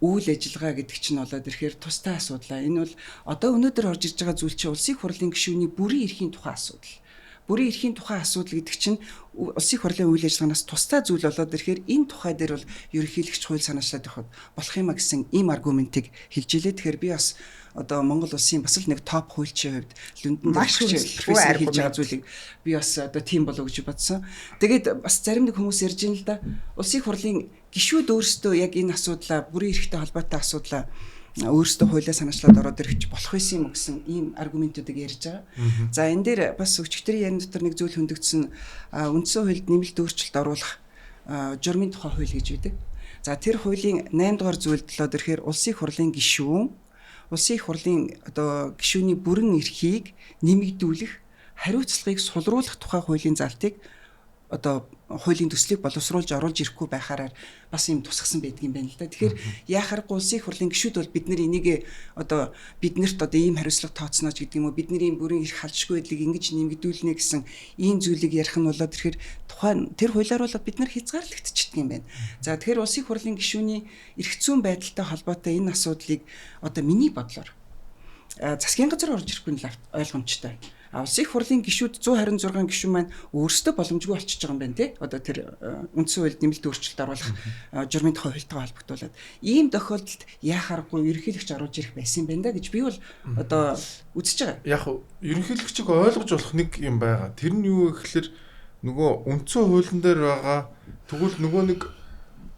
үйл ажиллагаа гэдэг чинь болоод ирэхээр тустай асуудал. Энэ бол одоо өнөөдөр орж ирж байгаа зүйл чинь улсын хурлын гишүүний бүрийн эрхийн тухай асуудал. Бүрийн эрхийн тухай асуудал гэдэг чинь улсын хурлын үйл ажиллагаанаас тустай зүйл болоод ирэхээр энэ тухай дээр бол ерөнхийлөгч хууль санаачлаад явахад болох юм а гэсэн ийм аргументыг хэлж илээ. Тэгэхээр би бас одоо Монгол улсын бас л нэг топ хуульчийн хувьд Лүндэн дөрж профессор хэлж байгаа зүйлийг би бас одоо тийм болов гэж бодсон. Тэгээд бас зарим нэг хүмүүс ярьж ин л да. Улсын хурлын гишүүд өөрсдөө яг энэ асуудлаа бүрийн эрхтэй холбоотой асуудлаа өөрсдөө хуулиа санаачлаад ороод ирэх болох байсан юм гэсэн ийм аргументуудыг ярьж байгаа. За энэ дээр бас өчигдрийн ярин дотор нэг зүйл хөндөгдсөн үндсэн хуульд нэмэлт өөрчлөлт оруулах журмын тухай хууль гэж байдаг. За тэр хуулийн 8 дугаар зүйлд болоод ирэхээр улсын хурлын гишүүн улсын их хурлын одоо гишүүний бүрэн эрхийг нэмэгдүүлэх, хариуцлагыг сулруулах тухай хуулийн залтыг одоо хуулийн төслийг боловсруулж оруулж ирэхгүй байхаараа бас юм тусгасан байдаг юм байна л да. Тэгэхээр яахааргүй улсын их хурлын гишүүд бол бид нар энийг одоо биднэрт одоо ийм хариуцлага тооцноо ч гэдэг юм уу, бидний бүрийн эрх халжгүй байдлыг ингэж нэмэгдүүлнэ гэсэн ийм зүйлийг ярих нь болоод тэгэхээр тухайн тэр хуулиар бол бид нар хязгаарлагдчихдаг юм байна. За тэгэхээр улсын их хурлын гишүүний эрх зүйн байдалтай холбоотой энэ асуудлыг одоо миний бодлоор засгийн газар орж ирэхгүй нь ойлгомжтой. А улсын их хурлын гишүүд 126 гишүүн маань өөрсдөө боломжгүй болчихж байгаа юм байна тий. Одоо тэр үндсэн хуульд нэмэлт өөрчлөлт оруулах журмын тухай хуультайгаа холбогдуулаад ийм тохиолдолд яах аргагүй ерөнхийлөгч оруулж ирэх байсан юм байна да гэж би бол одоо үзэж байгаа. Яг ерөнхийлөгчийг ойлгож болох нэг юм байгаа. Тэр нь юу вэ гэхэлэр нөгөө үндсэн хуулийн дээр байгаа тэгвэл нөгөө нэг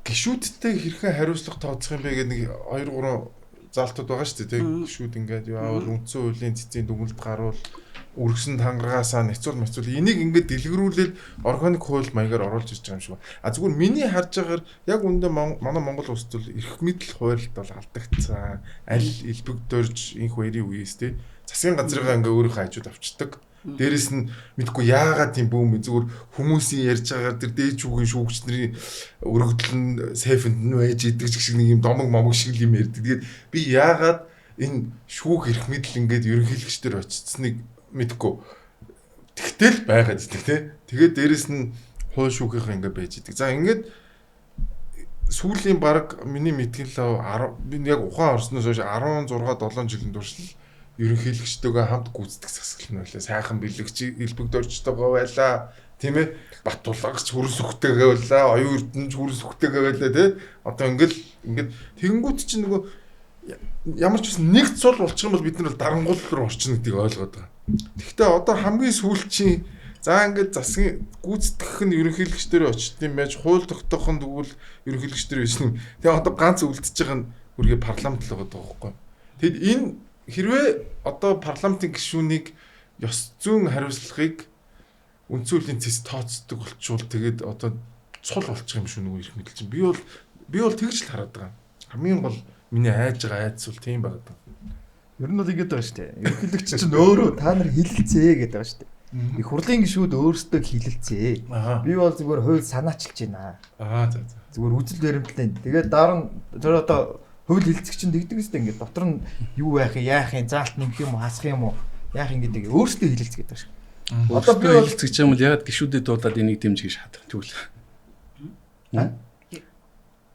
гишүүдтэй хэрхэн хариуцлага тооцох юм бэ гэдэг нэг 2 3 заалтууд байгаа шүү дээ тий. Гишүүд ингээд яавал үндсэн хуулийн цэцгийн дүгнэлт гарвал үргэсэн тангаргаасаа нэцүүл мэцүүл энийг ингээд дэлгэрүүлээд органик хууль маягаар оруулж ирж байгаа юм шиг байна. А зүгээр миний харж байгаагаар яг үндэ манай Монгол улсд бол эрх мэдэл хуурилт бол алдагдсан. Аль элбэг дөрж инх баярын үеэс тий засгийн газрыгаа ингээ өөрийнхөө хажууд авчдаг. Дээрэс нь мэдгүй яагаад тийм бүүм зүгээр хүмүүсийн ярьж байгаагаар тэр дээд шүүгийн шүүгч нарын өргөдөл нь сайфэнд нь байж идэг шиг нэг юм домог момог шиг юм ярьдаг. Тэгээд би яагаад энэ шүүх эрх мэдэл ингээд ерөнхийлөгчдөр очицсныг мэдгүй. Тэгтэл байгаад идэг тий. Тэгээд дээрэс нь хууль шүүхийнхээ ингээд байж идэг. За ингээд сүүлийн баг миний мэдгэн лав би яг ухаан орсноос хойш 16 7 жилийн туршил ерөнхийлөгчтэйгээ хамт гүйцэтгэх засаглал нь байлаа. Сайхан бэлэгч элбэг дөржтэйгээ байлаа. Тийм ээ. Бат тулгагч хөрс үхтэйгээ байлаа. Оюун эрдэнэч хөрс үхтэйгээ байлаа тий. Одоо ингээл ингээд тэгэнгүүт чинь нөгөө ямар ч үсэн нэг цул болчих юм бол бид нар бол дарангуул руу орчихно гэдгийг ойлгоод байгаа. Тэгэхдээ одоо хамгийн сүүлчийн за ингээд засгийн гүйцэтгэх нь ерөнхийлөгчдөрөө очт юм байж хууль тогтоох нь тэгвэл ерөнхийлөгчдөрөө ирсэн. Тэгээ одоо ганц үлдчихэж байгаа нь үргээ парламент л байгаа байхгүй. Тэгэд энэ хэрвээ одоо парламентын гишүүнийг ёс зүйн хариуцлагыг үндсэн хуулийн цэс тооцдог болчвол тэгээд одоо цул болчих юм шүү нөгөө эрх мэдэл чинь. Би бол тэгж л хараад байгаа. Хамгийн гол миний айж байгаа айдас бол тийм байгаа даа. Ер нь бол ингэж байгаа шүү дээ. Ерөнхийлөгч чинь өөрөө та нар хилэлцээ гэдэг байгаа шүү дээ. Их хурлын гишүүд өөрсдөө хилэлцээ. Би бол зүгээр хууль санаачилж байна. Аа за за. Зүгээр үзэл баримтлал. Тэгээд дараа нь тэр одоо хууль хилцэх чинь тэгдэг үстэй ингээд дотор нь юу байх юм, яах юм, заалт нэмэх юм уу, хасах юм уу, яах юм гэдэг өөрсдөө хилэлцэх гэдэг шиг. Одоо би бол хилэлцэх юм бол ягаад гишүүдэд дуудаад энийг дэмжих гэж хадах тэгвэл.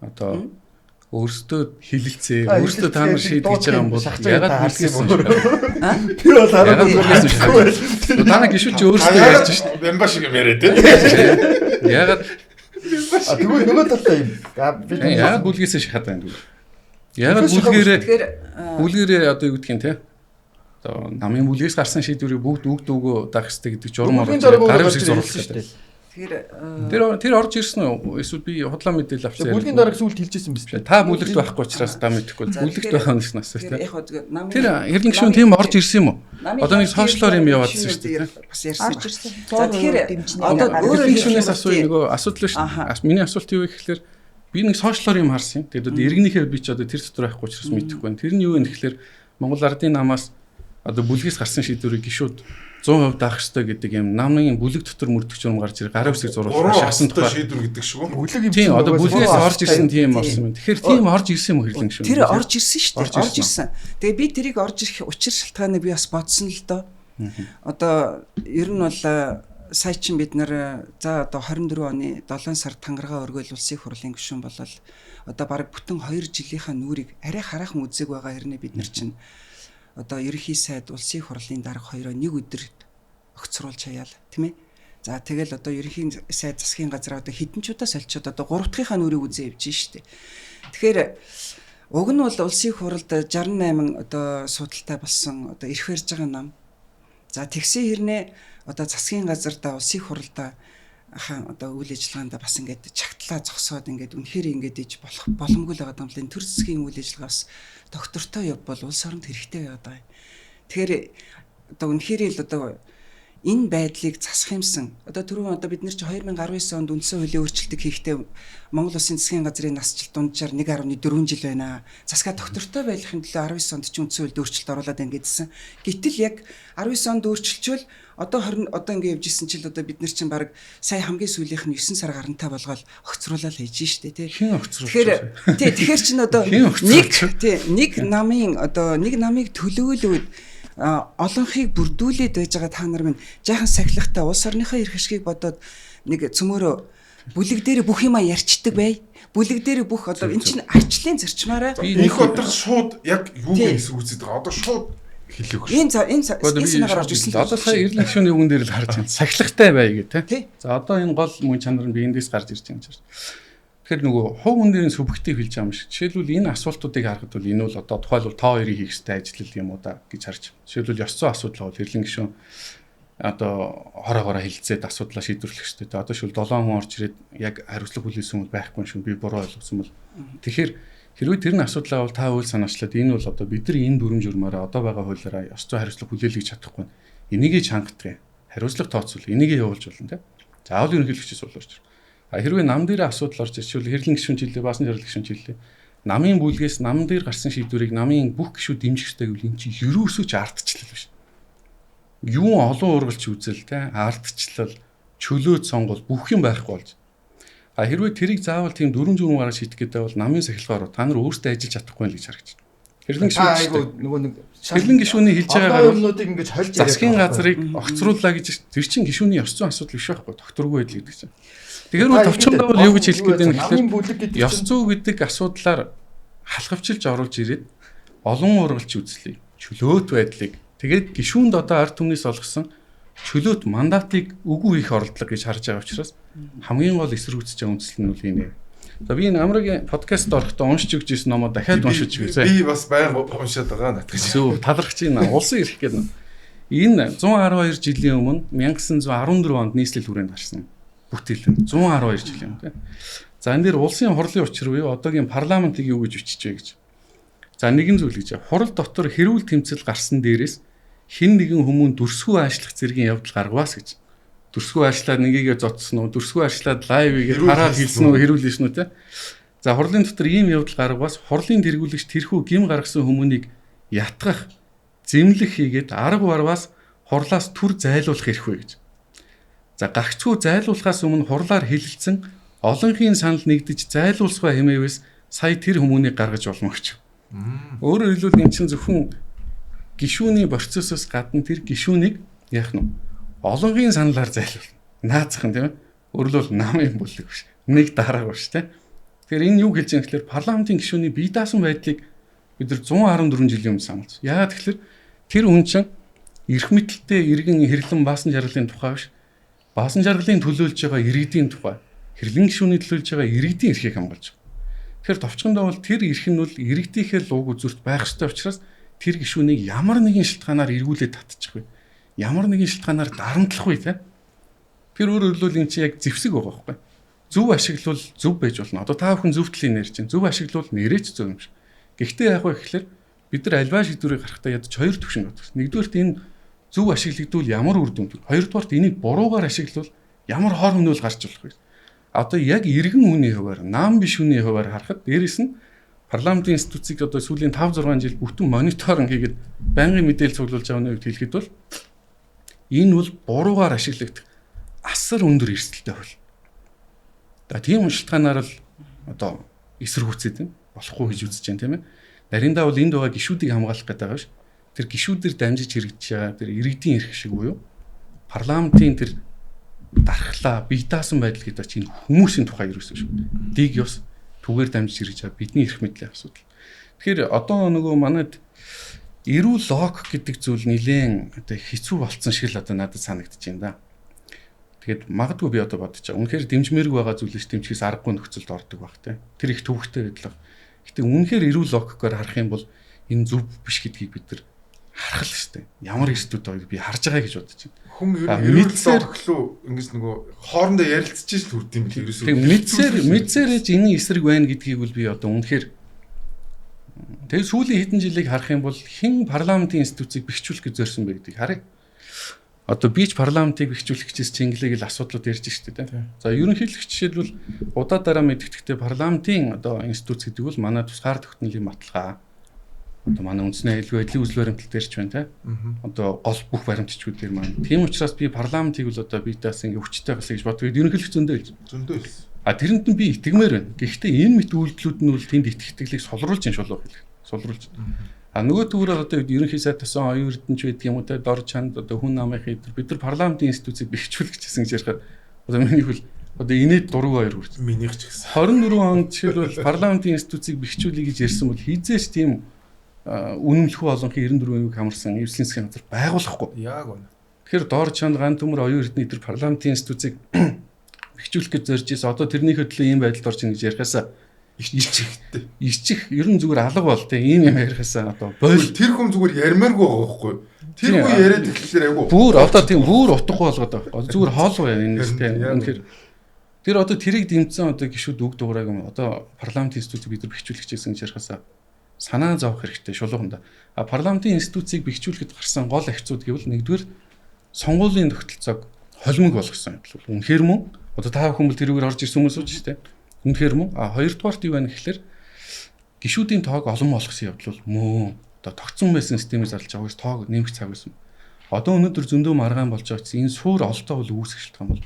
Одоо өөрсдөө хилэлцээ, өөрсдөө та нар шийдэж байгаа юм бол ягаад бүлгээс юм бэ? Би бол хараад байна. Та нар гишүүд чи өөрсдөө ярьж шүү дээ. Бэмба шиг юм яриад тий. Ягаад тэгвэл нөгөө талаа юм. Би ягаад бүлгээс шахаад байна тэгвэл. Ягаад бүлгээрээ одоо юу гэдгийг те одоо намын бүлгээс гарсан шийдвэрийг бүгд үг дүүгөө даах хэрэгтэй гэдэг журам орж гарын үсэг зурлах хэрэгтэй. Тэгэхээр тэр орж ирсэн үү? Эсвэл би худлаа мэдээлэл авсан. Бүлгийн дарга сүүлд хэлжсэн биз дээ. Та бүлэгт байхгүй учраас та мэдэхгүй. Бүлэгт байх нь насаа те. Тэр хэрлэн гишүүн тийм орж ирсэн юм уу? Одоо нэг сошиалор юм яваадсан шүү дээ. Бас ярьсан. За тэгэхээр одоо өөрөө гишүүнээс асууя нөгөө асуудал шүү дээ. Миний асуулт юу вэ гэхээр би нэг сошиалор юм харсан. Тэгээд одоо иргэнийхээ би ч одоо тэр дотор байхгүй учраас мэдэхгүй байна. Тэр нь юу вэ гэхээр Монгол Ардын намаас одоо бүлгээс гарсан шийдвэрийг гишүүд 100% даах ёстой гэдэг юм намын бүлэг дотор мөрдөх журам гарч ирээ гарын үсэг зуруулах шахсан тухай шийдвэр гэдэг шиг үү? Бүлэг юм чинь одоо бүлгээс орж ирсэн тийм орсон юм. Тэгэхээр тийм орж ирсэн юм хэрлэн гишүүн. Тэр орж ирсэн шүү дээ. Орж ирсэн. Тэгээ би тэрийг орж ирэх учир шалтгааныг би бас бодсон л доо. Одоо ер нь бол сая чин бид нар за одоо 24 оны 7 сард тангараа өргөөл улсын хурлын гишүүн болол одоо бараг бүтэн 2 жилийнхаа нүрийг арай хараахан үзег байгаа хэрнээ бид нар чинь одоо ерөнхий сайд улсын хурлын дарга хоёроо нэг өдөр огцруулж хаяал тийм ээ. За тэгэл одоо ерөнхий сайд засгийн газар одоо хэдэн ч удаа солилцоод одоо 3 дахьынхаа нүрийг үзээ явж штэ. Тэгэхээр уг нь бол улсын хурлд 68 одоо судалтай болсон одоо эрх барьж байгаа нам. За тэгсэн хэрнээ одоо засгийн газардаа улсын хурлдаа хаан одоо үйл ажиллагаанд бас ингээд чагтлаа зогсоод ингээд үнэхээр ингээд иж болох боломгүй л байгаа юм л энэ төр засгийн үйл ажиллагаа бас доктортой явбал улс оронд хэрэгтэй байгаад байгаа юм. Тэгэхээр одоо үнэхээр л одоо Энэ байдлыг засах юмсан. Одоо түрүүн одоо бид нар чи 2019 онд үндсэн хуулийн өөрчлөлтийг хийхдээ Монгол Улсын засгийн газрын насжилт дунджаар 1.4 жил байна. Засгаа доктортой байхын төлөө 19 онд чи үндсэн хуульд өөрчлөлт оруулаад байна гэдсэн. Гэтэл яг 19 онд өөрчилчвөл одоо 20 одоо ингэ явж исэн чил одоо бид нар чинь баг сая хамгийн сүүлийнх нь 9 сар гарантай болгоод огцруулаад хийж штэ тий. Хэн огцруулж Тэгэхээр тий тэгэхээр чин одоо нэг тий нэг намын одоо нэг намыг төлөөлөөд олонхийг бүрдүүлээд байж байгаа та нар минь жаахан сахилгатай улс орныхоо эрх ашгийг бодоод нэг цөмөрөө бүлэг дээр бүх юма ярьчдаг бай. Бүлэг дээр бүх одоо эн чинь арчлын зарчмаараа их өдөр шууд яг юу эсрүүцээд байгаа. Одоо шууд хэлэх. Энэ санаагаар орж ирсэн. Одоо сая эрдэнэ гишүүний үгэн дээр л харж байна. Сахилгатай бай гэх тээ. За одоо энэ гол мөн чанар нь би эндээс гарч ирж байгаа юм чинь. Тэгэхээр нөгөө хувь хүн дээрийн субъектив хэлж байгаа юм шиг. Жишээлбэл энэ асуултуудыг харахад бол энэ бол одоо тухайлбал та хоёрыг хийх ёстой ажил юм уу да гэж харж. Жишээлбэл ёс зүйн асуудал бол хэрлэн гишүүн одоо хороогоороо хилцээд асуудлаа шийдвэрлэх ёстой. Одоо шил 7 хүн орж ирээд яг хариуцлага хүлээсэн бол байхгүй юм шиг би буруу ойлгосон бол. Тэгэхээр хэрвээ тэр нь асуудлаа бол та үйл санаачлаад энэ бол одоо бид нар энэ дүрм журмаараа одоо байгаа хуулиараа ёс зүйн хариуцлага хүлээлгэж чадахгүй. Энийгээ чангатдаг юм. Хариуцлага тооцвол энийгээ явуулж болно тийм. Заавал ерөнхийлөгчөөс болооч. А хэрвээ нам дээр асуудал орж ирчихвэл хэрлэн гишүүн чиглэлээ, баасан жаргал гишүүн чиглэлээ. Намын бүлгээс нам дээр гарсан шийдвэрийг намын бүх гишүүд дэмжих ёстой гэвэл энэ чинь ерөөсөө ч ардчлал биш. Юун олон ургалч үзэл те ардчлал, чөлөөт сонгол бүх юм байхгүй болж. А хэрвээ тэрийг заавал тийм дүрм журм гаргаж шийдэх гэдэг бол намын сахилгаар та нар өөрсдөө ажиллаж чадахгүй л гэж харагдаж байна. Хэрлэн гишүүн нөгөө нэг хэрлэн гишүүний хэлж байгаагаар юмнуудыг ингэж хольж яриад засгийн газрыг огцрууллаа гэж тэр чинь гишүүний ёс зүйн асуудал биш байхгүй докторгүй байдал гэдэг чинь. Тэгэхээр бол товчондоо бол юу гэж хэлэх гээд байна гэхээр ёс зүй гэдэг асуудлаар халахвчилж оруулж ирээд олон ургалч үзлийг, чөлөөт байдлыг тэгээд гишүүнд одоо ард түмнээс олгосон чөлөөт мандатыг үгүй хийх оролдлого гэж харж байгаа учраас хамгийн гол эсэргүүцэж байгаа үндсэл нь бол энэ. За би энэ Амрагийн подкаст орохдоо уншиж өгч ирсэн номоо дахиад уншиж өгье. Би бас байнга уншаад байгаа натгаж. Зөв талархаж байна. Улсын эрх гэдэг. Энэ 112 жилийн өмнө 1914 онд нийслэл хүрээнд гарсан бүтээл нь 112 жилийн өмнө тийм. За энэ дээр улсын хурлын учир буюу одоогийн парламентыг юу гэж биччихвэ гэж. За нэгэн зүйл гэж. Хурал дотор хэрүүл тэмцэл гарсан дээрээс хэн нэгэн хүмүүн дүрсгүү аашлах зэргийн явдал гаргаваас гэж. Дүрсгүү аашлаад нэгийгээ зодсон уу, дүрсгүү аашлаад лайв хийгээд хараад хийсэн үү, хэрүүл хийсэн үү тийм. За хурлын дотор ийм явдал гаргаваас хурлын тэргүүлэгч тэрхүү гим гаргасан хүмүүнийг ятгах, зэмлэх хийгээд арга барваас хурлаас түр зайлуулах эрх вэ гэж. За гагцхүү зайлуулахаас өмнө хурлаар хэлэлцэн олонхын санал нэгдэж зайлуулсгаа хэмээвээс сая тэр хүмүүнийг гаргаж болно гэж. Өөрөөр хэлбэл энэ чинь зөвхөн гишүүний процессоос гадна тэр гишүүнийг яах нь олонхын саналаар зайлуулна. Наацхан тийм ээ. Өөрөлдвөл намын бүлэг биш. Нэг дараага биш тийм. Тэгэхээр энэ юу хэлж байгаа гэхээр парламентын гишүүний бие даасан байдлыг бид нар 114 жилийн өмнө саналж. Яагаад гэхээр тэр хүн чинь эрх мэдэлтэй иргэн хэрлэн баасан жаргалын тухай биш. Баасан жаргалын төлөөлж байгаа иргэдийн тухай, хэрлэн гишүүний төлөөлж байгаа иргэдийн эрхийг хамгаалж байгаа. Тэгэхээр товчхондоо бол тэр эрх нь бол иргэдийнхээ луг үзүүрт байх ёстой учраас тэр гишүүнийг ямар нэгэн шалтгаанаар эргүүлээд татчихгүй. Ямар нэгэн шалтгаанаар дарамтлахгүй тийм. Тэр өөрөөр хэлбэл энэ чинь яг зэвсэг байгаа байхгүй. Зөв ашиглавал зөв байж болно. Одоо та бүхэн зөв талын нэр чинь зөв ашиглавал нэрээ ч зөв юм шиг. Гэхдээ яг вэ гэхэлэр бид нар альва шийдвэрийг гаргахдаа ядаж хоёр төвшин бодох. Нэгдүгээрт энэ зөв ашиглагдвал ямар үр дүнд вэ? Хоёрдугаарт энийг буруугаар ашиглавал ямар хор хөнөөл гарч болох вэ? Одоо яг иргэн хүний хуваар, нам биш хүний хуваар харахад дээрэс нь парламентын институцийг одоо сүүлийн 5 6 жил бүтэн мониторинг хийгээд байнгын мэдээлэл цуглуулж байгаа үнийг хэлэхэд бол энэ бол буруугаар ашиглагдах асар өндөр эрсдэлтэй хууль. За тийм шалтгаанаар л одоо эсэргүүцээд байна. Болохгүй гэж үзэж байна тийм ээ. Нариндаа бол энд байгаа гишүүдийг хамгаалах гэдэг байгаа биш. Тэр гишүүдээр дамжиж хэрэгжиж байгаа тэр иргэдийн эрх шиг буюу парламентын тэр дархлаа, бие даасан байдал гэдэг чинь хүмүүсийн тухай ерөөсөө шүү. Дэг ёс түгээр дамжиж хэрэгжиж байгаа бидний эрх мэдлийн асуудал. Тэгэхээр одоо нөгөө манайд эрүүл лог гэдэг зүйл нэлээд одоо хэцүү болцсон шиг л одоо надад санагдаж байна да. Тэгээд магадгүй би одоо бодож байгаа. Үнэхээр дэмжмээргүй байгаа зүйлээс дэмжихээс аргагүй нөхцөлд ордог байх те. Тэр их төвөгтэй байдал. Гэтэ үнэхээр эрүүл логикоор харах юм бол энэ зөв биш гэдгийг бид нар харах л шүү дээ. Ямар эрсдүүд байгааг би харж байгаа гэж бодож байна. Хүн эрүүл логик руу ингэж нөгөө хоорондоо ярилцж л хүрд юм бэл ерөөсөө. Тэг мэдсээр энэ эсрэг байна гэдгийг бол би одоо үнэхээр тэг сүүлийн хэдэн жилийг харах юм бол хэн парламентын институцийг бэхжүүлэх гэж зорьсон бэ гэдгийг харъя. Одоо би ч парламентыг бэхжүүлэх гэжээс Чингэлээ гэл асуудлууд ярьж штэ тий. За ерөнхийлөгч жишээлбэл удаа дараа мэдгэхдээ парламентын одоо институц гэдэг бол манай тусгаар тогтнолын баталгаа. Одоо манай үндэсний аюулгүй байдлын үзэл баримтлал дээр ч байна тий. Одоо гол бүх баримтчгүүд дээр маань. Тийм учраас би парламентыг бол одоо би таас ингээ хүчтэй байлаа гэж боддог. Ерөнхийлөгч зөндөө хэлж. Зөндөө хэлсэн. А тэрэнд нь би итгэмээр байна. Гэхдээ энэ мэт үйлдэлүүд нь бол тэнд итгэх итгэлийг сулруулж ин шулуух хэлэх. Сулруулж. А нөгөө төврөөр одоо ерөнхий сайд тасан оюун эрдэнэч байдаг юм уу те дор чанд одоо хүн намынхын эдэр бид нар парламентын институцийг бэхжүүлэх гэсэн гэж ярихаар одоо миний хөл одоо инээд 4-2 хүрсэн. Минийх ч гэсэн. 24 онд жишээлбэл парламентын институцийг бэхжүүлье гэж ярьсан бол хизээч тийм үнэмлэхүү олонхын 94% хамарсан эвслийн засгийн газар байгуулахгүй. Яг үнэ. Тэгэхээр дор чанд ган төмөр оюун эрдэнэ эдэр парламентын институцийг бэхжүүлэх гэж зорж ирсэн. Одоо тэрнийхээ төлөө ийм байдалд орж ийн гэж ярихаасаа Ичихтэй. Ичих ер нь зүгээр алга бол те ийм юм ярихаасаа одоо бойл тэр хүн зүгээр ярмааргүй байгаа байхгүй. Тэр хүн яриад эхлэхээр айгүй. Бүр одоо тийм бүр утгагүй болгоод байгаа байхгүй. Зүгээр хоол байна энэ те. Үнэхээр тэр одоо тэрийг дэмжсэн одоо гişүүд үг дуурайг юм. Одоо парламентын институцийг бид нар бэхжүүлэх гэсэн гэж ярихаасаа санаа зовох хэрэгтэй шулууханда. А парламентын институцийг бэхжүүлэхэд гарсан гол ахицууд гэвэл нэгдүгээр сонгуулийн тогтолцоог холимог болгосон юм. Үнэхээр мөн одоо та бүхэн бол тэрүүгээр орж ирсэн хүмүүс үү ч те. Үнэхээр мөн. А хоёрдугаарт юу байна гэхэлэр гишүүдийн тоог олон болгосон явдал бол мөн. Одоо тогтсон байсан системээр зарлж байгаагаас тоог нэмэх цаг байсан. Одоо өнөөдөр зөндөө маргаан болж байгаа чинь энэ суур олтоо бол үүсэх шалтгаан бол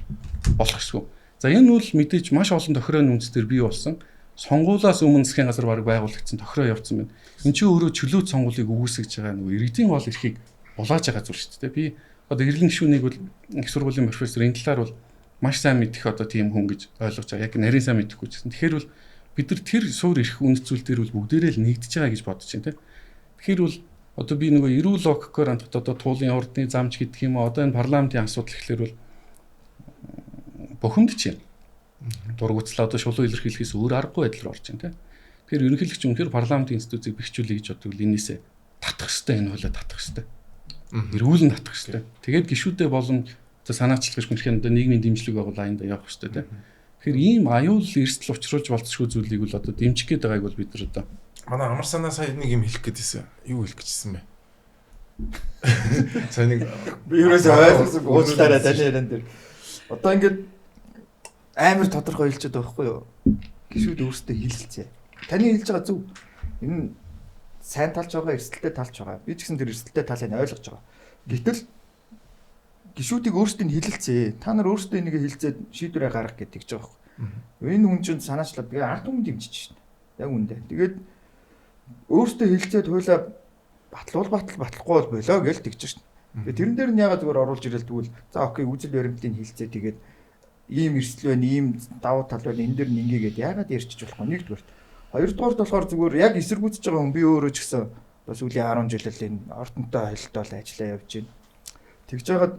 болох ёсгүй. За энэ бол мэдээж маш олон тохирооны үндэс төр бий болсон. Сонгуулиас өмнө засгийн газар бараг байгуулагдсан тохироо явцсан байна. Энд чинь өөрөө чөлөөт сонгуулийг үүсгэж байгаа нөгөө иргэдийн гол эрхийг булааж байгаа зүйл шүү дээ. Би одоо эргэлэн гишүүнийг бол их сургуулийн профессор энэ талаар бол маш сайн мэдэх одоо тийм хүн гэж ойлгож байгаа. Яг нарийн сайн мэдэхгүй ч гэсэн. Тэгэхээр бол бид нар тэр суур эрх үнэт зүйл дээр бол бүгдээрээ л нэгдэж байгаа гэж бодож байна тийм. Тэгэхээр бол одоо би нөгөө эрүүл логикоор хандхад одоо туулын ордны замч гэдэг юм уу одоо энэ парламентын асуудал гэхлээр бол бухимдч юм. Дургуцлаа одоо шулуу илэрхийлэхээс өөр аргагүй байдал руу орж байна тийм. Тэгэхээр ерөнхийлөгч үнэхээр парламентын институцийг бэхжүүлье гэж боддог л энээсээ татах хэвээр энэ хуулиа татах хэвээр. Эрүүл нь татах хэвээр. Тэгээд гишүүдээ болон одоо санаачлах гэж үнэхээр одоо нийгмийн дэмжлэг байгуулаа энд явах хэрэгтэй тийм. Тэгэхээр ийм аюул эрсдэл учруулж болцсохгүй зүйлийг бол одоо дэмжих гээд байгааг бол бид нар одоо манай амар санаа сая нэг юм хэлэх гээд байсан. Юу хэлэх гэжсэн бэ? Сая нэг би ерөөсөө ойлгосонгүй уучлаарай таны яриан дээр. Одоо ингээд амар тодорхой хэлчихэд байгаа байхгүй юу? Гишүүд өөрсдөө хилэлцээ. Таны хэлж байгаа зөв. Энэ сайн талч байгаа, эрсдэлтэй талч байгаа. Би ч гэсэн тэр эрсдэлтэй талыг ойлгож байгаа. Гэтэл гишүүдийг өөрсдөө нь хилэлцээ. Та нар өөрсдөө энийг хилцээд шийдвэрээ гаргах гэдэг гэж байгаа байхгүй. Энэ хүн чинь санаачлаад тэгээ ард түмэн дэмжиж шин. Яг үндэ. Тэгээд өөрсдөө хилцээд хуулаа батлуул батал батлахгүй бол болоо гэж тэгж шин. Тэгээд тэрэн дээр нь ягаад зүгээр оруулж ирэл тэгвэл за окей үзэл баримтлалыг хилцээ тэгээд ийм эрсдэл байна, ийм давуу тал байна, энэ дэр нь ингэгээд ягаад ярьчих болохгүй нэгдүгээрт. Хоёрдугаарт болохоор зүгээр яг эсэргүүцэж байгаа хүн би өөрөө ч гэсэн одоо сүүлийн 10 жил л энэ ордонтой холилдол ажиллаа явж байна. Тэгж жагаад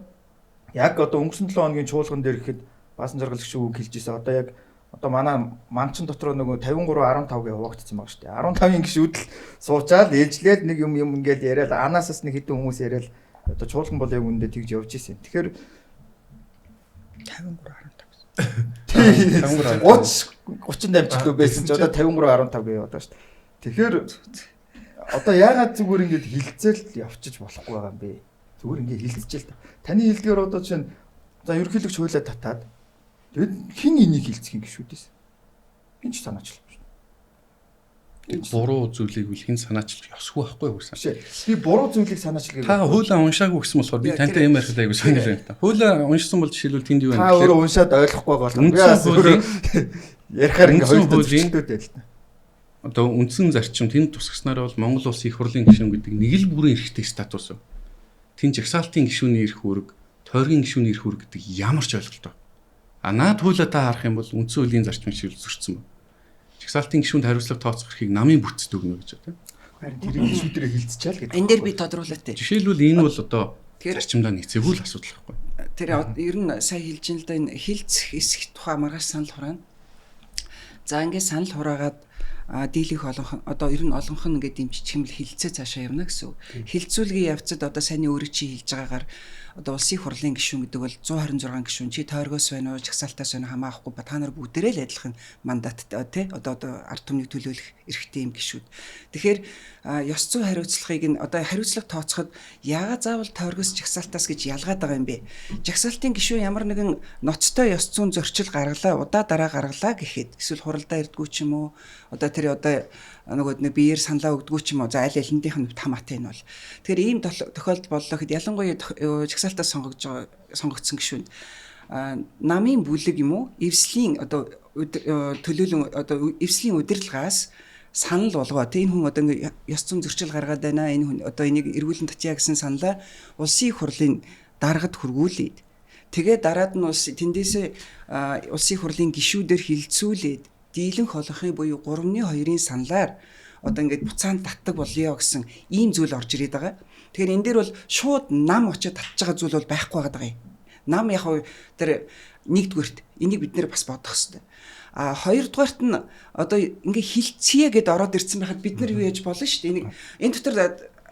яг одоо өнгөрсөн 7 хоногийн чуулган дээр гэхэд Баасан жаргал гişүү үг хэлж ирсэн. Одоо яг одоо манай манчин дотор нөгөө 53 15 гэж хуваагдсан байгаа шүү дээ. 15-ын гişүүд л суучаал ээлжлээд нэг юм юм ингээл яриад анаасаас нэг хэдэн хүмүүс яриад одоо чуулган бол яг үүндээ тэгж явж ирсэн. Тэгэхээр 53 15. 30 38 ч лөө байсан ч одоо 53 15 гэж яваад байгаа шүү дээ. Тэгэхээр одоо яагаад зүгээр ингэж хилцээл явчих болохгүй байгаа юм бэ? Зүгээр ингэ хилцчихэл та. Таны хэлдгээр одоо чинь за ерөнхийлөгч хуулиа татаад тэгэд хин энийг хилцэх юм гişүүдээс. Хин ч санаачлах шүү. Буруу зүйлийг үл хин санаачлах ёсгүй байхгүй юу гэсэн. Би буруу зүйлийг санаачлах. Та хуулиа уншаагүй гэсэн болохоор би тантай юм ярихад айгүй сонирхол байна та. Хуулиа уншсан бол жишээлбэл тэнд юу байна гэхээр та өөрөө уншаад ойлгохгүй бол би бас өөрөө ярихаар ингэ хоёр зөрчилдөд байл та. Одоо үндсэн зарчим тэнд тусгаснараа бол Монгол улсын их хурлын гишүүн гэдэг нэг л бүрэн эрхтэй статус. Тэн жагсаалтын гишүүний эрх үүрэг, тойргийн гишүүний эрх үүрэг гэдэг ямар ч ойлголттой. А наад хуулиа та харах юм бол үндсэн хуулийн зарчмыг шийдэл зөрчсөн байна. Жагсаалтын гишүүнд хариуцлага тооцох эрхийг намын бүтцэд өгнө гэж байна. Харин тэрийг гишүүдэрээ хилцчихээл гэдэг. Энэ дээр би тодруулаатай. Жишээлбэл энэ бол одоо зарчимдаа нэгцээгүй л асуудал байхгүй. Тэр ер нь сая хэлж ин л да энэ хилцэх эсэх тухай маргааш санал хураана. За ингээд санал хураагаад дийлэх олонх одоо ер нь олонх нь ингээд дэмжчих юм л хилцээ цаашаа явна гэсэн үг. Хилцүүлгийн явцад одоо саяны өөрөө чи хэлж байгаагаар Одоо улсын хурлын гишүүн гэдэг бол 126 гишүүн чи тойргоос байна уу, жагсаалтаас байна хамаахгүй ба та нар бүгдээрээ л адилхан мандаттай тий одоо ард түмнийг төлөөлөх эрхтэй юм гишүүд. Тэгэхээр ёс зүйн хариуцлагыг нь одоо хариуцлага тооцоход яагаад заавал тойргоос жагсаалтаас гэж ялгаад байгаа юм бэ? Жагсаалтын гишүүн ямар нэгэн ноцтой ёс зүйн зөрчил гаргалаа, удаа дараа гаргалаа гэхэд эсвэл хуралдаа ирдгүү ч юм уу, одоо тэр одоо нөгөө нэг биеэр саналаа өгдгүү ч юм уу, за аль алиндийнх нь хамаатай энэ бол. Тэгэхээр ийм тохиолдол боллоо гэхэд ялангуяа жагсаалтаас сонгогдсон гишүүнд намын бүлэг юм уу, эвслийн одоо төлөөлөн одоо эвслийн удирдлагаас санал болгоо. Тэ энэ хүн одоо ингээ ёс зүйн зөрчил гаргаад байна. Энэ хүн одоо энийг эргүүлэн татья гэсэн саналаа улсын их хурлын даргад хүргүүлээд тэгээ дараад нь улс тэндээсээ улсын их хурлын гишүүдээр хилцүүлээд дийлэнх олонхын буюу 3-2-ын саналаар одоо ингээд буцаан татдаг болёо гэсэн ийм зүйл орж ирээд байгаа. Тэгэхээр энэ дээр бол шууд нам очиж татж байгаа зүйл бол байхгүй байгаа юм. Нам яг тэр нэгдүгээрт энийг бид нэр бас бодох хэрэгтэй. А хоёрдугаарт нь одоо ингээ хилцье гэд ороод ирсэн байхад бид нар юу яаж болно шүү дээ. Энийг энэ дотор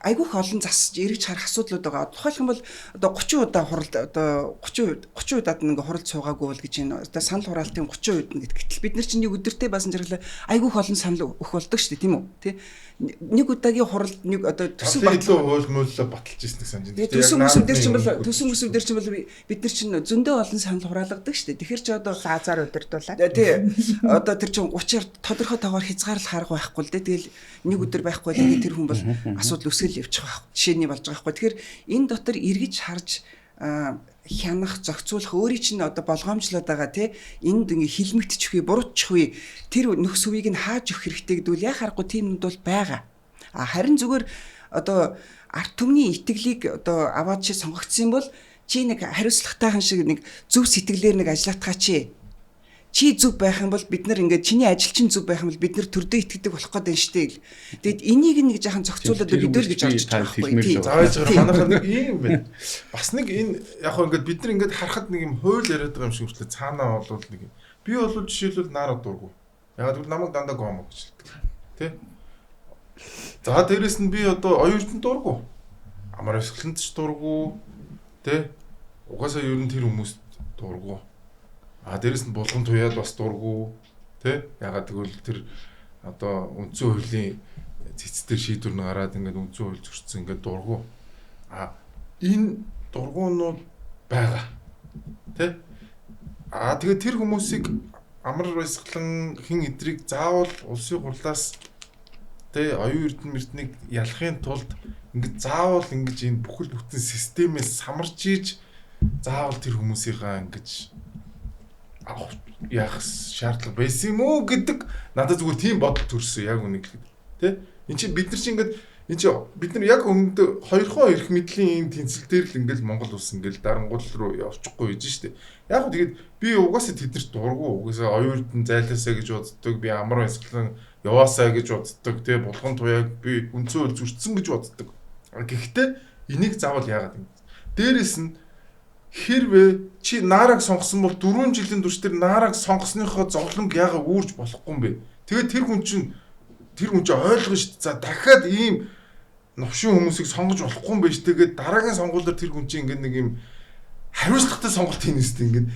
айгүйх олон засаж эргэж харах асуудлууд байгаа. Тухайлх юм бол одоо 30 удаа хуралд одоо 30 удаад ингээ хуралд суугаагүй бол гэж байна. Одоо санал хураалтын 30% нь гэтэл бид нар чинь нэг өдөртөө басан жаргалаа айгүйх олон санал өгөх болдог шүү дээ, тийм үү? Тэ нэг удаагийн хуралд нэг одоо төсөв батлуу хууль муулаа баталж ирсэн санаж байна. Төсөв мөсөв дээр чинь бол төсөв мөсөв дээр чинь бол бид нар чинь зөндөө олон санал хураалгадаг шүү дээ. Тэгэхээр чи одоо лазар удирдуулаад тий одоо тэр чинь 30-аар тодорхой тоогоор хязгаарлах арга байхгүй л дээ. Тэгэл нэг өдөр байхгүй л тэр хүн бол асуудал үүсгэл явчих байх. Жишээний болж байгаа байхгүй. Тэгэхээр энэ дотор эргэж харж хянах, зохицуулах өөрийн чинь одоо болгоомжлоод байгаа тий энд ингээ хилмигдчихвээ, буруудчихвээ тэр нөхс үеийг нь хааж өгөх хэрэгтэй гэдэг үл яа харахгүй тиймнүүд бол байгаа. А харин зүгээр одоо ард түмний итгэлийг одоо аваад чи сонгогдсон юм бол чи нэг хариуцлагатайхан шиг нэг зөв сэтгэлээр нэг ажиллаатгаа чи. Чи зөв байх юм бол бид нар ингээд чиний ажил чинь зөв байх юм бол бид нар төрдөө итгэдэг болох гээд байна штэ гэл. Тэгэд энийг нэг жаахан зохицуулаад өгдөл гэж орж байгаа байхгүй тий. Зааж байгаа манайхаа нэг ийм байна. Бас нэг энэ яг хөө ингээд бид нар ингээд харахад нэг юм хууль яриад байгаа юм шиг хүртлээ цаанаа болвол нэг юм. Би бол жишээлбэл нараа дургу. Яг гэвэл намайг дандаа гомо гэж хэлдэг. Тэ? За дээрэс нь би одоо оюутан дургу. Амар өсгөлөнд ч дургу. Тэ? Угаасаа ер нь тэр хүмүүст дургу. А дээрэс нь булган туяад бас дургу тий ягаад гэвэл тэр одоо үндсэн хуулийн цэц дээр шийдвэр нь гараад ингээд үндсэн хууль зөрчсөн ингээд дургу. А энэ дургуунууд байгаа тий. А тэгээд тэр хүмүүсийг амар баясгалан хин эдрийг заавал улсын хурлаас тий оюун эрдэнэ мэрднийг ялахын тулд ингээд заавал ингэж энэ бүхэл бүтэн системээс самарч ийж заавал тэр хүмүүсийнхаа ингэж авах яах шаардлага байсан юм уу гэдэг надад зүгээр тийм бодол төрсөн яг үнийг хэлэхэд тий эн чинь бид нар чинь ингээд эн чинь бид нар яг өмнөд хоёрхон эрх мэдлийн ийм тэнцэл дээр л ингээд Монгол улс ингээд дарангуул руу явчихгүй байж штэ яг гоо тэгээд би угаасаа тэднэрт дургу угаасаа оюун эрдэнэ зайлаасаа гэж боддог би амар баясгалан яваасаа гэж боддог тий булган туяаг би үндсэн хууль зөрчсөн гэж боддог гэхдээ энийг заавал яагаад юм дээрэс нь хэрвээ чи наараг сонгосон бол 4 жилийн турш тэр наараг сонгосныхоо зовлонг яагаад үүрж болохгүй юм бэ? Тэгээд тэр хүн чинь ойлгоно шүү дээ. За дахиад ийм новшин хүмүүсийг сонгож болохгүй юм байна шүү. Тэгээд дараагийн сонгуулиар тэр хүн чинь ингээд нэг ийм хариуцлагатай сонголт хийнэ шүү дээ. Ингээд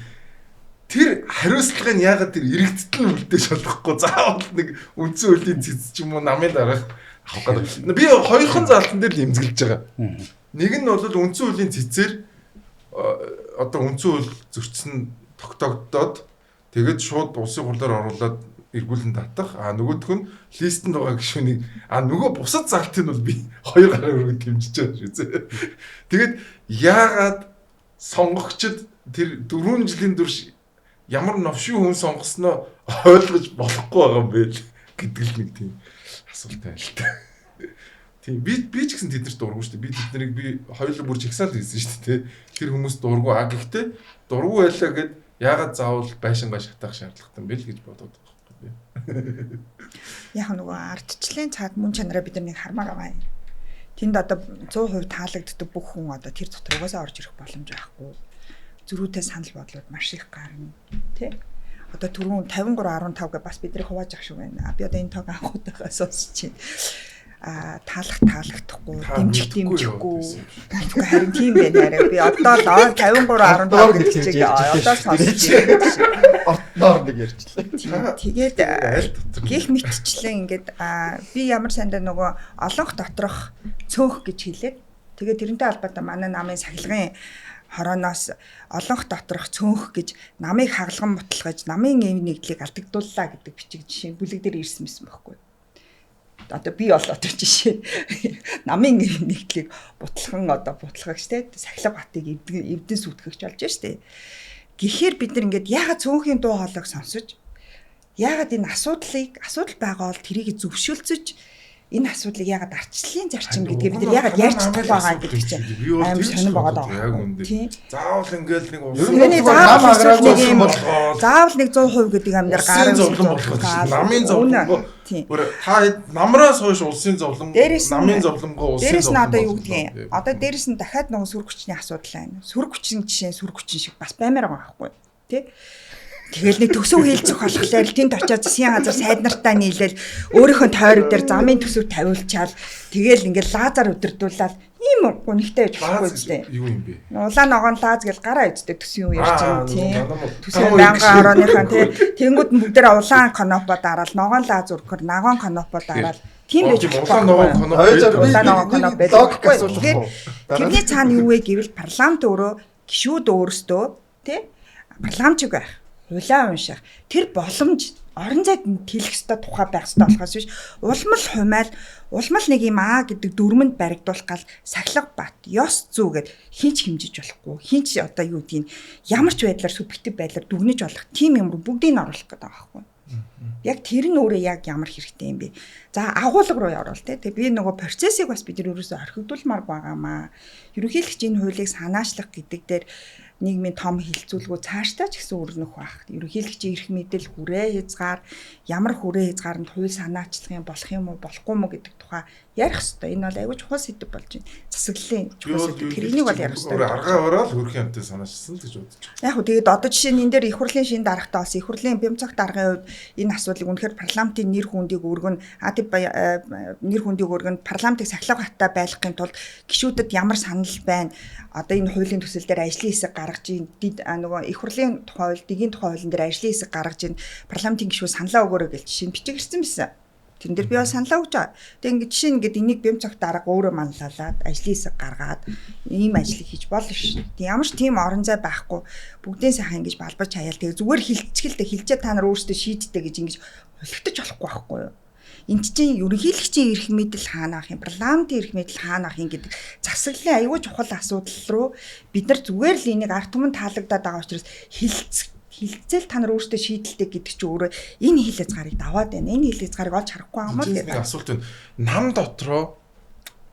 тэр хариуцлагыг яагаад тэр иргэдтэл нь үлдээж болохгүй заавал нэг үндсэн хуулийн цэц ч юм уу намын дараах авах гэдэг. Би хоёрхан залтан дээр л эмзэглэж байгаа. Нэг нь бол үндсэн хуулийн цэцээр одоо үндсэн хууль зөрчсөн тогтоогдоод тэгээд шууд улсын хурлаар оруулаад эргүүлэн татах. А нөгөөх нь листэнд байгаа гишүүнийг а нөгөө бусад залтыг нь бол би хоёр гараар өргөн дэмжиж байгаа шүү дээ. Тэгээд яагаад сонгогчд тэр 4 жилийн турш ямар новшин хүн сонгосноо ойлгож болохгүй байгаа юм бэ гэдэг л нэг тийм асуулт байна л та. Тийм би ч гэсэн тэднэрт дургу шүү дээ. Би тэднийг би хоёулаа бүр жигсаал хийсэн шүү дээ. Тэр хүмүүс дургу. А гэхдээ дургу байлаа гэд яагаад заавал байшингаа шатаах шаардлагатай юм бэ л гэж бодоод байгаа байхгүй би. Яг нөгөө ардчлалын цаад мөн чанараа бид нар нэг хармаар байгаа юм. Тэнд одоо 100% таалагддаг бүх хүн одоо тэр дотор угаасаа орж ирэх боломж байхгүй. Зөрүүтэй санал бодлууд маш их гарна. Тэ? Одоо түрүүн 53.15 гэ бас бидний хувааж ах шиг байна. Би одоо энэ тоог анхудаага сонсч байна. таалах таалагдахгүй, дэмжих дэмжихгүй. Тэгэхгүй харин тийм байна арай. Би одоо л 53.5 гэдэг чиг одоо сонсч байна. Ортноор нэг ярьчлаа. Тэгээд гих мэтчлэн ингээд би ямар сандаа нөгөө олонх доторх цөөх гэж хэлээд тэгээд тэрнтэй холбоотой манай намын сахилгын хорооноос олонх доторх цөөнх гэж намыг хагалган мутлгаж намын эв нэгдлийг алдагдууллаа гэдэг бичиг жишээ бүлэг дээр ирсэн байсан байхгүй. Одоо би бол одоо жишээ намын эв нэгдлийг бутлхан одоо бутлахагч те сахилга батыг эвдэн сүйтгэгч болж штэ. Гэхээр бид нар ингээд яагаад цөөнхийн дуу хоолойг сонсож яагаад энэ асуудал байгаа бол тэрийг зөвшөлдсөж энэ асуудлыг яагаад ардчлалын зарчим гэдгийг бид нар яагаад ярьж чадахгүй байгаа гэдэг чинь амар сонирн байгаа даа. Тийм. Заавал ингээл нэг заавал нэг 100% гэдэг юм дээр гарын зовлон болох намын зовлонгоо. Бүр та намраас хойш улсын зовлон намын зовлонгоо улсын зовлон. Дээрэс нь одоо юу гэдгийг. Одоо дээрэс нь дахиад нөгөө сүр хүчний асуудал байна. Сүр хүчин жишээ сүр хүчин шиг бас баймаар байгаа байхгүй тий. Тэгэл нэг төсөв хийлцэх болохоор тэнд очиад засгийн газар сайд нартаа нийлээл өөрийнхөө тойрог дээр замын төсөв тавиулчаал тэгэл ингээл лазар өдөрдүүлээд ийм гунигтай байж болохгүй зү. Юу юм бэ? Улаан ногоон лаз гэл гараа үсттэй төсөн юм ярьж байгаа тийм. Төсөв байнгын орооныхаа тий. Тэнгүүд нь бүгдээрээ улаан конопо дараал ногоон лаз өргөхөр ногоон конопо дараал тийм байж болохгүй. Улаан ногоон коноп. Улаан ногоон коноп байдаг. Тэгэхээр тэрний цаана юу вэ гэвэл парламент өөрөө гишүүд өөрсдөө тий парламентчиг байх. Хулиа унших тэр боломж орон зайд тэлэх ёстой тухай байх ёстой болохоос биш улмал хумайл улмал нэг юм аа гэдэг дүрмэнд баригдуулах гал сахилга бат ёс зүй гэд хинч хэмжиж болохгүй хинч одоо юу гэдгийг ямар ч байдлаар субъектив байдлаар дүгнэж болох тийм юм руу бүгдийг нь оруулах гэдэг байгаа байхгүй. Яг тэр нь өөрөө яг ямар хэрэгтэй юм бэ? За агуулга руу орвол те. Тэгээ би нөгөө процессыг бас бид нар өөрөөсөө орхигдуулмаар байгаамаа. Ерөнхийлөгч энэ хуулийг санаачлах гэдэг дээр нийгмийн том хилцүүлгүү цаашдаа ч гэсэн өрнөх байх. Ерөнхийлөгчийн эрх мэдэл хүрээ хязгаар ямар хүрээ хязгаарнд хууль санаачлах юм болох юм уу болохгүй мó гэдэг тухай ярих хэрэгтэй. Энэ бол аягүй чухал сэдэв болж байна. Засаглалын чухал сэдэв. Тэрнийг бол ярих хэрэгтэй. Аргаа ороод хөрхийн амтыг санаачилсан л гэж бодож байна. Яг хөө тэгээд одоо жишээ нь энэ дээр их хурлын шинэ даргатай бас их хурлын бямцах даргын хувьд энэ асуудлыг үнэхээр парламентын нэр хүндийг өргөн нэр хүндийг өргөн парламентыг сахилга баттай байлгахын тулд гишүүдэд ямар санал байна? Одоо энэ хуулийн төсөл дээр ажлын хэсэг гаргаж ийн нөгөө их хурлын тухай хууль, дэгийн тухай хуулийн дээр ажлын хэсэг гаргаж ийн парламентын гишүүд саналаа өгөөрэй гэж жишээ нь бичиг ирсэн байсан. Тэрэн дээр би бол саналаа өгч байгаа. Тэгээ ингээд жишээ нь ингээд энийг бямцах дарга өөрөө манлайлаад ажлын хэсэг гаргаад ийм ажлыг хийж болно шүү. Ямар ч тийм орон зай байхгүй бүгдийн сайхан ингэж балбаж хаяал тэгээ зүгээр хилчгэлдэ хилчээ та нар өөрсдөө шийддэг гэж ингэж хулигдаж болохгүй байхгүй юу? Энд чинь ерөнхийлөгчийн эрх мэдэл хаана ах юм, парламентын эрх мэдэл хаана ах юм гэдэг засаглалын аюул чухал асуудал руу бид нар зүгээр л энийг ард түмэн таалагдаад байгаа учраас хилцэл та нар өөрсдөө шийдэлтэй гэдэг чинь өөрөө энэ хил хязгаарыг даваад байна. Энэ хил хязгаарыг олж харахгүй юм уу гэдэг асуулт байна. Нам дотроо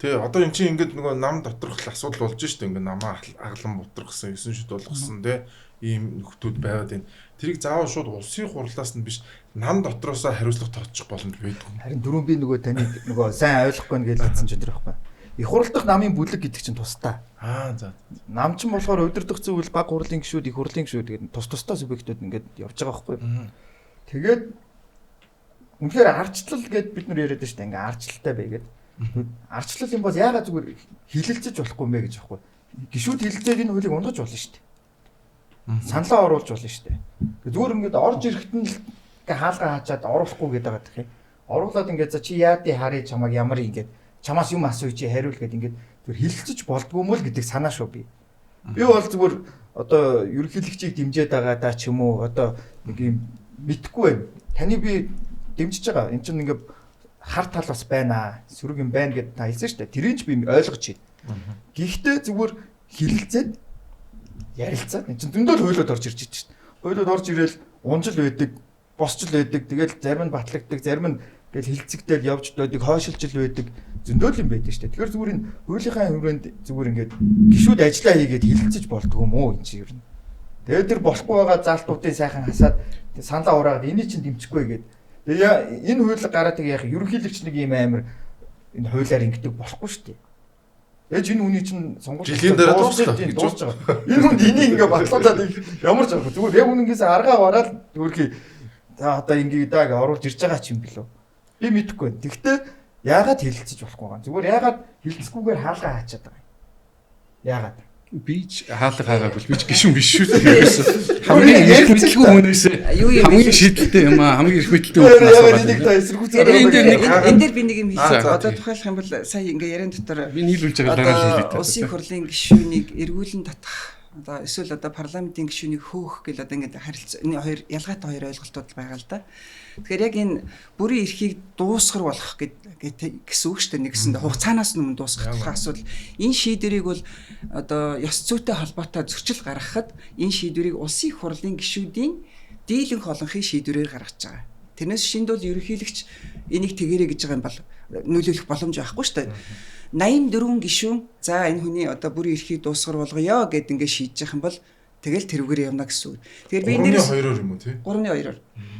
тий одоо эн чинь ингээд нөгөө нам доторх асуудал болж штэ ингээд намаа аглан бутрахсан, 9 шүд болгосон тий ийм нөхдүүд байгаад байна. Тэрийг заавал шууд улсын хурлаас нь биш нам дотроосоо хариуцлага тооцох боломж байдаг. Харин дөрөв би нөгөө таны нөгөө сайн ойлгохгүй нэ гэж хэлсэн чинь тэр байхгүй. Их хурл дахь намын бүлэг гэдэг чинь тусдаа. Аа за. Нам чинь болохоор удирдах зүйл баг хурлын гишүүд, их хурлын гишүүд гэдэг тус тусдаа субъектүүд ингээд явж байгаа байхгүй. Тэгээд үнэхээр ардчлал гэд бид нар яриад байна шүү дээ. Ингээ ардчлалтай бай гэд. Ардчлал юм бол яагаад зүгээр хилэлцэж болохгүй юм бэ гэж байхгүй. Гишүүд хилэлцээд энэ хуулийг унгаж болно шүү дээ. Саналаа оруулж болно шүү дээ. Зүгээр ингээд орж ирэхэд нь л ингээ хаалгаа хаачаад оруулахгүй гэдэг байгаа гэх юм. Оруулаад ингээд за чи яадыг харъя чамайг ямар ингээд чамаас юм асууя чи хариул гэдэг ингээд зүгээр хилэлцэж болдгоо юм л гэдэг санаа шүү би. Би бол зүгээр одоо ерөнхийлөгчийг дэмжиж байгаа даа ч юм уу одоо нэг юм мэдхгүй байна. Таны би дэмжиж байгаа. Энд чинь ингээд хар тал бас байна. Сөрөг юм байна гэд та хэлсэн шүү дээ. Тэрийг ч би ойлгож байна. Гэхдээ зүгээр хилэлцээд ярилцаад энэ чинь зөндөл хуйлууд орж ирж байна шүү дээ. Хуйлууд орж ирээл унжил байдаг, босчл байдаг. Тэгэл зарим нь батлагддаг, зарим нь ингээл хилцэгдээл явж байдаг, хойшилжил байдаг. Зөндөл юм байдаг шүү дээ. Тэгэхээр зүгээр энэ хуулийнхаа хүрээнд зүгээр ингээд гişүүд ажиллаа хийгээд хилцэж болдгоо юм уу энэ чинь ер нь. Тэгээд тэр болохгүй байгаа залтуудыг сайхан хасаад саналаа ураагаад энийг чинь дэмжихгүй гээд. Тэгээ энэ хууль гараад тэг яах ерөнхийлөгч нэг юм амар энэ хуулиар ингэдэг болохгүй шүү дээ. Ээж энэ хүний чинь сонгууль жилийн дараа дуусна гэж дуусч байгаа. Энэ хүнд энийг ингээ батлуулаад ямар ч аргагүй. Зүгээр яг үнэнгээсээ аргаа бараад зүгээр за одоо ингээ даа гэж оруулж ирж байгаа ч юм билүү. Би мэдэхгүй байна. Тэгвэл Яагаад хилэлцэж болохгүй байгаа юм? Зүгээр яагаад хилэлцэхгүйгээр хаалгаа хаачаад байгаа юм? Яагаад? Би ч хаалга хаагаагүй, би ч гишүүн биш шүү дээ. Хамгийн эрх мэдэлгүй хүнээс хамгийн шийдэлтэй юм аа, хамгийн эрх мэдэлтэй хүн асуугаад. Энийг та эсэргүүцээ. Энэ дээр би нэг юм хэлсэн. Одоо тухайлах юм бол сая ингээ яриан дотор би нийлүүлж байгаа дараа л хэлээ. Улсын хурлын гишүүнийг эргүүлэн татах, одоо эсвэл одоо парламентын гишүүнийг хөөх гэл одоо ингээд харилцаа энэ хоёр ялгаатай хоёр ойлголтууд байгаа л да. Тэгэхээр яг энэ бүрийн эрхийг дуусгар болох гэсэн үг шүү дээ. Нэгсэндээ хугацаанаас өмнө дуусгах асуудал. Энэ шийдвэрийг бол одоо ёс зүйтэй холбоотой зөрчил гаргахад энэ шийдвэрийг улсын их хурлын гишүүдийн дийлэнх олонхын шийдвэрээр гаргаж байгаа. Тэрнээс шинд бол ерөнхийлөгч энийг тэгэрэй гэж байгаа юм бол нөлөөлөх боломж байхгүй шүү дээ. 84 гишүүн за энэ хүний одоо бүрийн эрхийг дуусгар болгоё гэд ингээд шийдэж явах юм бол тэгэл тэрүүгээр явна гэсэн үг. Тэгэхээр би энэ дээрээс 3-2-оор юм уу тий? 3-2-оор.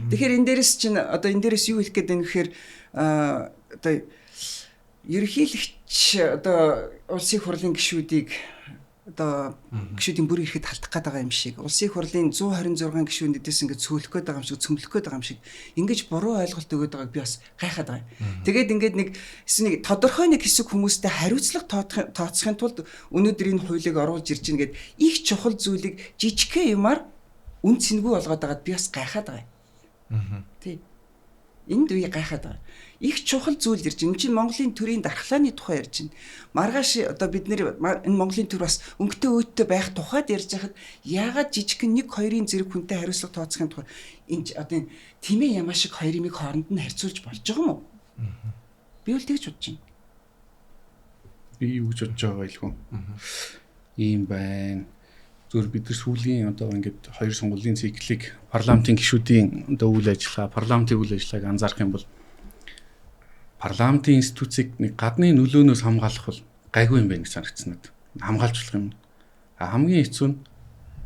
Тэгэхээр энэ дээрээс чинь одоо энэ дээрээс юу хэлэх гээд байна гэхээр одоо ерөнхийлөгч одоо улсын хурлын гишүүдийг одоо гишүүдийн бүрийн эрхэд халтах гээд байгаа юм шиг, улсын хурлын 126 гишүүн дэдээс ингээд цөөлөх гээд байгаа юм шиг, цөмлөх гээд байгаа юм шиг ингэж буруу ойлголт өгöd байгааг би бас гайхаад байгаа юм. Тэгээд ингээд нэг тодорхой нэг хэсэг хүмүүстэй хариуцлага тооцохын тулд өнөөдөр энэ хуулийг оруулж ирж гин гээд их чухал зүйлийг жижигхэн юмар үн цэнгүй болгоод байгаад би бас гайхаад байгаа юм. Тий. Энд би гайхаад байгаа. Их чухал зүйл ирж байна. Энэ чинь Монголын төрийн дархлааны тухай ярьж байна. Маргааш одоо бид нэр энэ Монголын төр бас өнгөтэй өөдтэй байх тухайд ярьж байхад яагаад жижигхэн 1 2-ын зэрэг хүнтэй хариуцлага тооцохын тухай энэ одоо энэ тэмээ ямаа шиг хоёр юмыг хооронд нь харьцуулж болж байгаа юм уу? Би бол тэгж бодож байна. Би юу гэж бодож байгаа илхүү? Ийм байна. Зүгээр бид нар сүүлийн одоо ингээд хоёр сонгуулийн циклийг парламентын гишүүдийн одоо үйл ажиллагаа, парламентын үйл ажиллагааг анзаарах юм бол парламентын институцийг нэг гадны нөлөөнөөс хамгаалах бол гайгүй юм байна гэж санагдсан надад. Хамгаалж болох юм. А хамгийн хэцүү нь